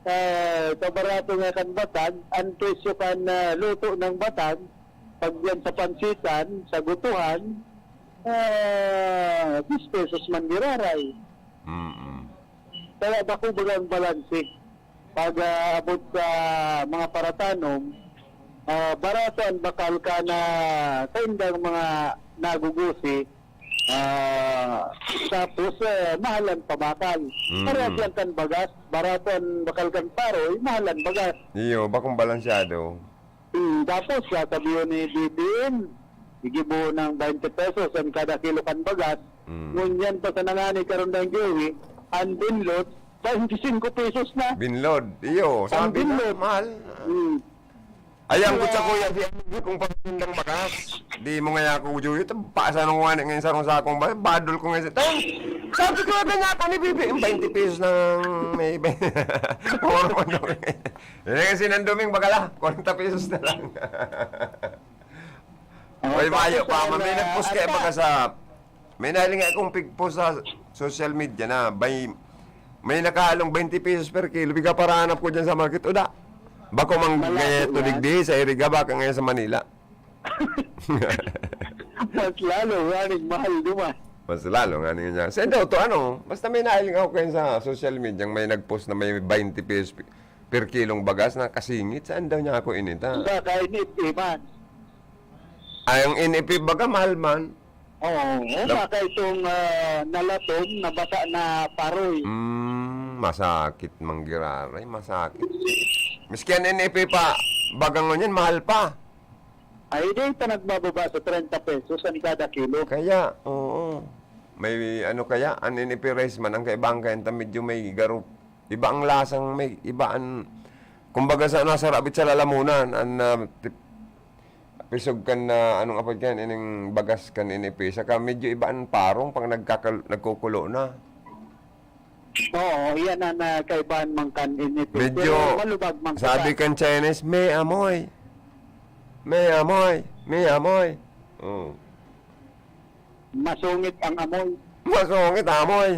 Ah, sa barato nga kan batag, ang presyo kan, ah, luto ng batag, pag yan sa pansitan, sa gutuhan, ah, diyes pesos man giraray. Mm. Kaya bako bagang balanse. Pag, ah, abot sa mga paratanom, ah, barato ang bakal kan saindang mga nagugusi, ah, tapos, ah, mahal ang pabakal. Mm. Parehas yan kan bagas, barato ang bakal kan paroy, mahal ang bagas. Iyo, bakong balansyado. Hmm, tapos sasabihon ni B B M, igibo ng twenty pesos ang kada kilo kan bagas. Hmm. Ngunyan pa sa nangani karon dang Joey, ang binlot, twenty-five pesos na. Binlod, iyo, Ang sabi na, binlod. mahal. Hmm. Ayan ko Kaya sa kuya, di kung pagpindang bagas. Di mo nga ako, Joey, ito, paasa nung wani ngayon sa rong sakong ba? Badol ko ngayon sa, "Tang!" Sabi ko, "Ano nga ako ni Bibi?" Yung twenty pesos ng may, oro ko doon. Yan kasi nang duming bagala, kwarenta pesos na lang. Oo, Oy, bayo tapos pa, ang, may ah, nagpost kaya ata. Baga sa, may nahiling akong pigpost sa social media na, may, may nakalong twenty pesos per kilo, biga parahanap ko dyan sa market, uda. Bako mang Malaki gaya to yan. Digdi sa Iriga, baka ngayon sa Manila. Mas lalo, running mahal, di ba? Mas lalo nga niya. Sa daw to, ano, basta may nahiling ako kayo sa social media, may nagpost na may twenty pesos per kilong bagas na kasingit. Saan daw niya ako inita? Baka init, eh, man. Ay, ang N F P baga, mahal man. Oo, oo, Lab- baka itong, ah, nalatom, nabasa na paroy. Mm, masakit manggiraray, masakit. Miski ang N F P pa, baga ngunyan, mahal pa. Ay, di ito nagbababa sa treinta pesos ang kada kilo. Kaya, oo. May ano kaya, ang N F P rice man, ang kaibahan kaya, medyo may garo-, iba ang lasang, may iba ang, kumbaga sa nasa rabit sa lalamunan, ang, ah, tip-, pisog kan na, anong apod kan, ining bagas kan N F P, saka medyo iba ang parong pag nagkakal-, nagkukulo na. Oo, iyan ang, ah, kaibahan man kan N F P. Medyo, Pero malubag man sabi kita. Kan Chinese, "May amoy. May amoy. May amoy." Oh. Masungit ang amoy. Masungit ang amoy.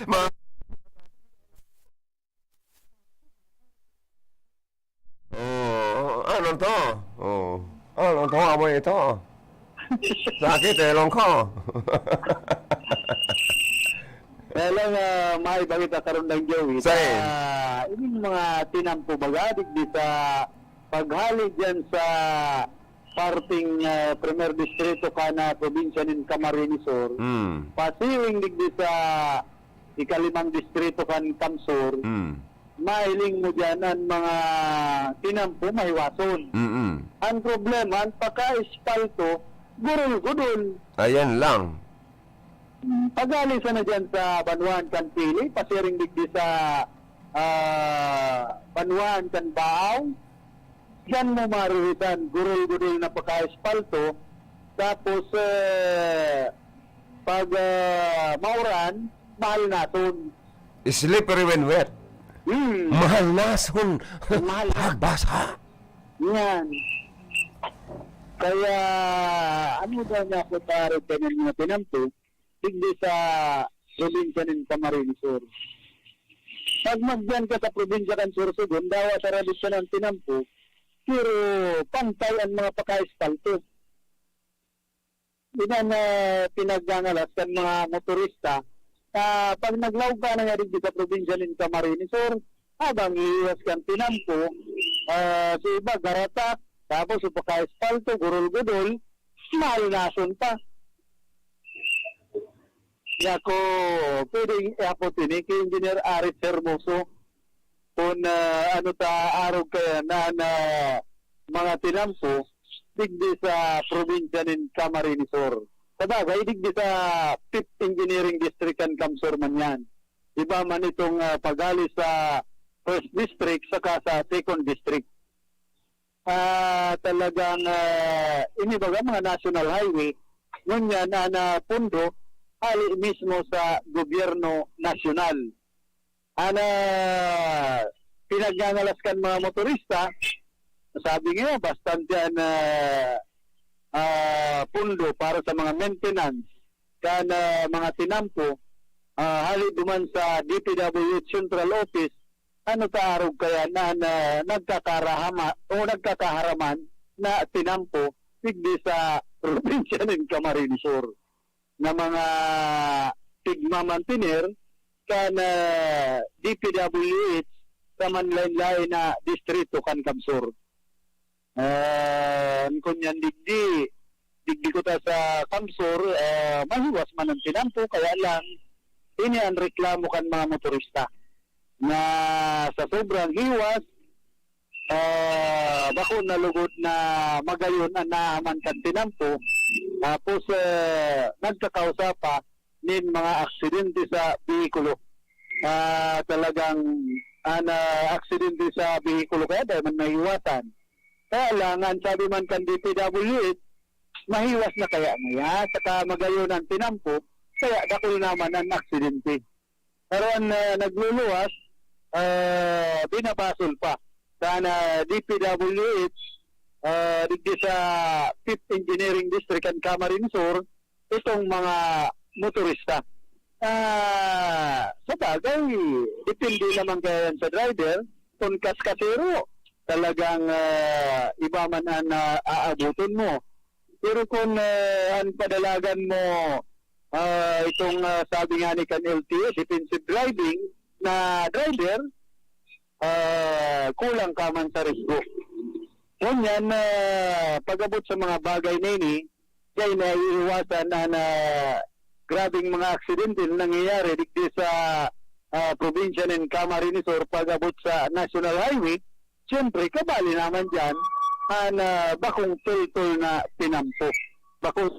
Ma- Oh, ano to? Oh. Ano to? Amoy ito. Sakit, elong ko. Kaya lang, ah, may balita karon lang, Joey. Sa Sa ining mga tinampo baga, digdi sa paghali dyan sa parting, ah, Primer Distrito kan probinsya nin Camarines Sur, Hmm. pasiring digdi sa ikalimang distrito kan CamSur, Hmm. mahiling mo diyan an mga tinampo mahiwason. Mm-mm. Ang problema, ang paka-espalto, gurul-gudol. Ayan lang. Paghali sana diyan sa banwaan kan Pili, pasiring digdi sa, ah, banwaan kan Baaw, diyan mo maririsan, gurul-gudol na paka-espalto. Tapos, eh, pag, ah, mauran, mahal naton. Slippery when wet. Hmm. Mahal nason. Mahal. Pagbasa. Yan. Kaya, ano daw niya ako sa aral kayo ng mga tinampo, digdi sa probinsya nin Camarines Sur. Pag magdiyan ka sa probinsya kan Sorsogon, dawa sa radisyon ang tinampo, pero pantay ang mga paka-espalto. Iyan na pinagngangalas kan mga motorista na pag naglaog ka na nga digdi sa probinsya nin Camarines Sur, habang iiwas kan tinampo, ah, sa iba, garatak, tapos sa paka-espalto, gurul-gudol, mahal nason pa. Yako, pwedeng ihapot ini kay Engineer Aris Hermoso. Kun, ah, ano ta arog kaya na, na mga tinampo digdi sa probinsya nin Camarines Sur. Sabagay, digdi sa Fifth Engineering District kan CamSur man yan. Iba man itong, ah, paghali sa First District saka sa Second District. Ah, talagang, ah, ini baga mga national highway, ngunyan na, na pundo hali mismo sa gobyerno nasyonal. Ana, pinagngangalas kan mga motorista, sabi nga, bastante an, ah, ah, pundo para sa mga maintenance kan, ah, mga tinampo. Ah, hali duman sa D P W H Central Office, ano ta arog kaya na, na nagkakarahama o nagkakaharaman na tinampo digdi sa probinsya nin Camarines Sur na mga tigmamantener kan, ah, D P W H sa manlaen-laen na distrito kan CamSur. Ah, ngunyan digdi, digdi kuta sa CamSur, ah, mahiwas man an tinampo, kaya lang, ini an reklamo kan mga motorista na sa sobrang hiwas, ah, bako na lugod na magayon an naaman kan tinampo. Tapos, ah, nagkakausa pa nin mga aksidente sa behikulo. Ah, talagang an, ah, aksidente sa behikulo kaya dai man maiwasan. Kaya lang, an sabi man kan D P W H, mahiwas na kaya ngaya, saka magayon an tinampo, kaya dakul naman an aksidente. Pero an, ah, nagluluwas, ah, binabasol pa kan, ah, D P W H, ah, digdi sa Fifth Engineering District kan Camarines Sur, itong mga motorista. Ah, sa bagay, depende naman kaya yan sa driver. Kung kaskasero, talagang, ah, iba man an, ah, aabuton mo. Pero kung, ah, an padalagan mo, ah, itong, ah, sabi nga ni kan L T O, defensive driving na driver, ah, kulang ka man sa risgo. Ngunyan, ah, pag-abot sa mga bagay na ini, dai naiiwasan an, ah, grabeng mga aksidente na nangyayari digdi sa, ah, probinsya nin Camarines Sur pag-abot sa National Highway. Siyempre, kabali naman diyan an, ah, bakong tultol na tinampo. Bakong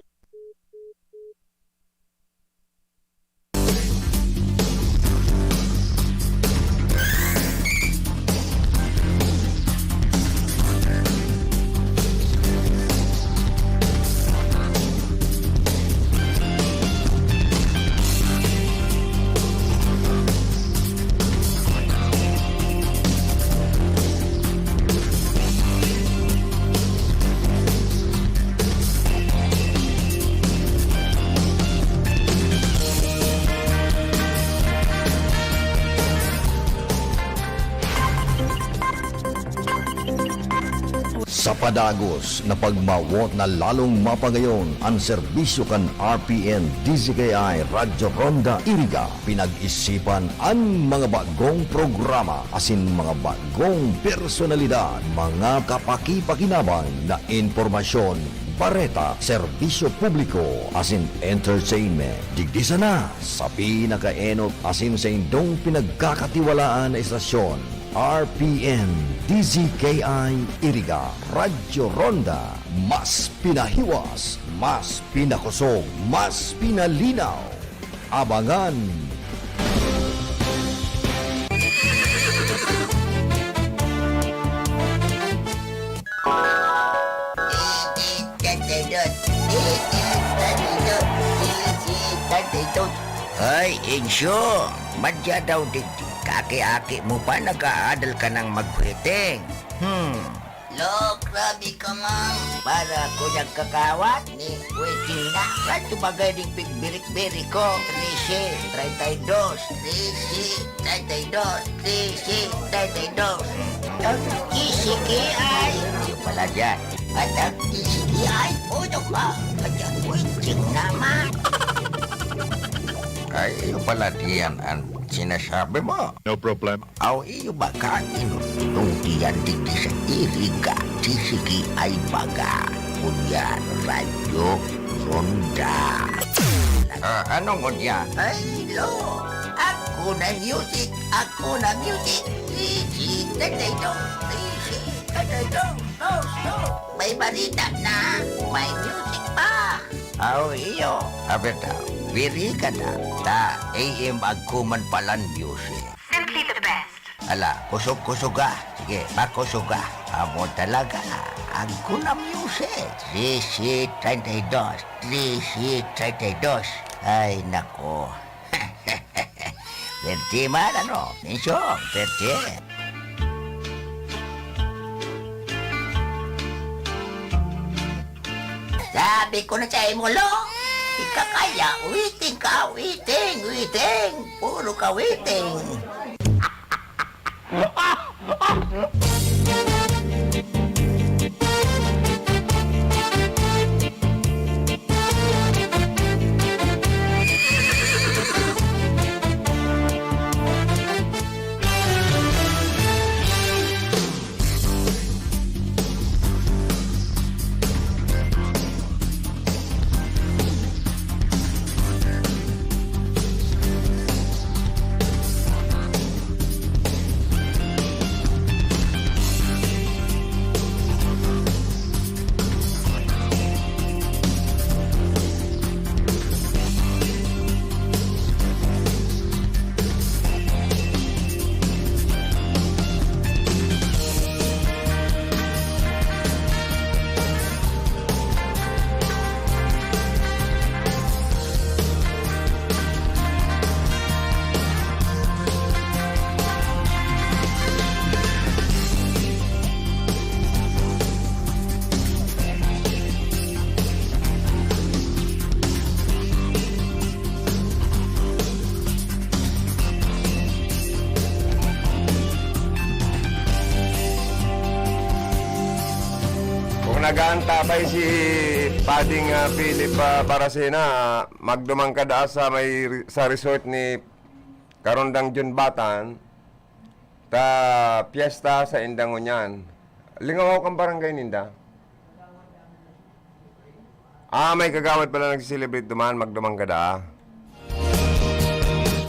Sa padagos na pagmawot na lalong mapagayon an serbisyo kan R P N D Z K I Radyo Ronda Iriga, pinag-isipan an mga bagong programa asin mga bagong personalidad, mga kapakipakinabang na impormasyon, bareta, serbisyo publiko, asin entertainment. Digdi sana sa pinakaenot asin saindong pinagkakatiwalaan na estasyon, R P N D Z K I Iriga, Radyo Ronda, mas pinahiwas, mas pinakosog, mas pinalinaw. Abangan! Hoy, Insyo! Madya daw digdi, kaaki-aki mo pa, nag-aadal ka nang magkwiting. Hmm. Lo, grabe ka man. Para ako nagkakawat ni Kuya Chinga. Radyo bagay ding pigbirik-birik ko. Trese, treinta y dos. Trese, treinta y dos. Trese, treinta y dos. Ang T C K I. Yung pala dyan. At ang T C K I, puno ka. At ang Kuya Chinga man. Ay, yung pala diyan ang sinasabi mo. No problem. Aw, iyo ba ka inutong diyan digdi sa Iriga, T C K I baga, kunya Radyo Ronda. Ah, ano ngunyan? Ay, lo! Ako na music! Ako na music! Easy, tatay dong! Easy, tatay dong! No, no! May balita na! May music pa! Aw, iyo. Abi ta, wiri ka na. Ta, A M agko man palan music. Simply the best. Ala, kusog-kusog ka. Sige, pakusog ka. Amo talaga. Agko na music. Trese treinta y dos. Trese treinta y dos. Ay, nako. Pwerte man, ano? Mensyon, pwerte. Sabi ko na sa imo, lo, Kakaya, witing ka, witing, witing. Puro ka witing. Kung nag-aantabay si Pading, ah, Philip, ah, Baracena, magduman ka daa sa may re-, sa resort ni Karondang Junbatan, ta piyesta sa indang ngunyan. Lingaw kan barangay ninda. Ah, may kagawad pala nagse-celebrate duman, magduman ka daa.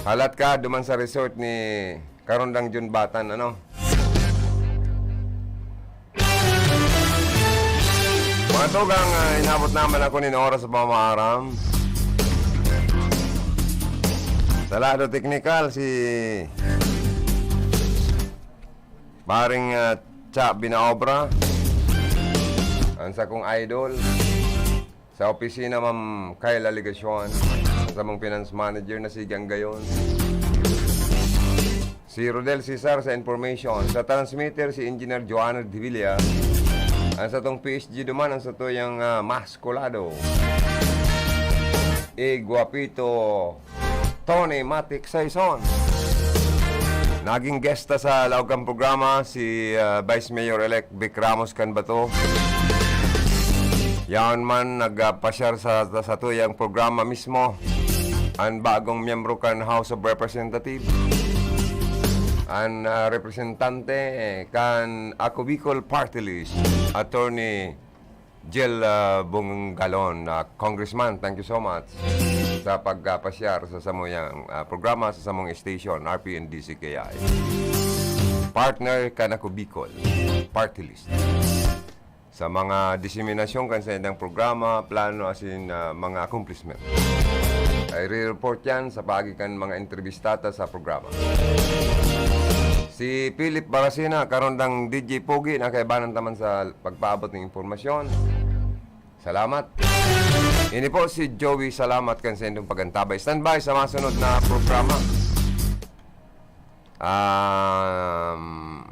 Halat ka, duman sa resort ni Karondang Junbatan, ano? Mga tugang, ah, inabot naman ako nin oras sa pamaaram. Sa lado teknikal, si Paring, ah, Cha Binaobra, ang sakong idol. Sa opisina, Ma'am Kayla Legacion. Sa samong finance manager na si Gang Gayon. Si Rodel Cesar sa information. Sa transmitter, si Engineer Joanna Divilla. Ang satong P S G duman, ang satuyang, ah, maskulado. Igwapito. Tony Matic Saison. Naging guest ta sa laog kan programa si, ah, Vice Mayor-elect Vic Ramos kan Bato. Yaon man nagpasyar sa, sa satuyang programa mismo an bagong miyembro kan House of Representatives, an, ah, representante kan Ako Bicol Party List, Attorney Jel, ah, Bongalon, ah, Congressman, thank you so much sa pagpasyar sa samuyang, ah, programa sa samong station, R P N D C K I. Partner kan Ako Bicol Party List. Sa mga diseminasyon kan saindang programa, plano asin, ah, mga accomplishment. Ay, re-report yan sa paagi kan mga entrevistata sa programa. Si Philip Baracena, Karondang D J Pogi, na kaibanan taman sa pagpaabot ng impormasyon. Salamat. Ini po si Joey Salamat kan sa inyong pag-antabay. Standby sa masunod na programa. Um,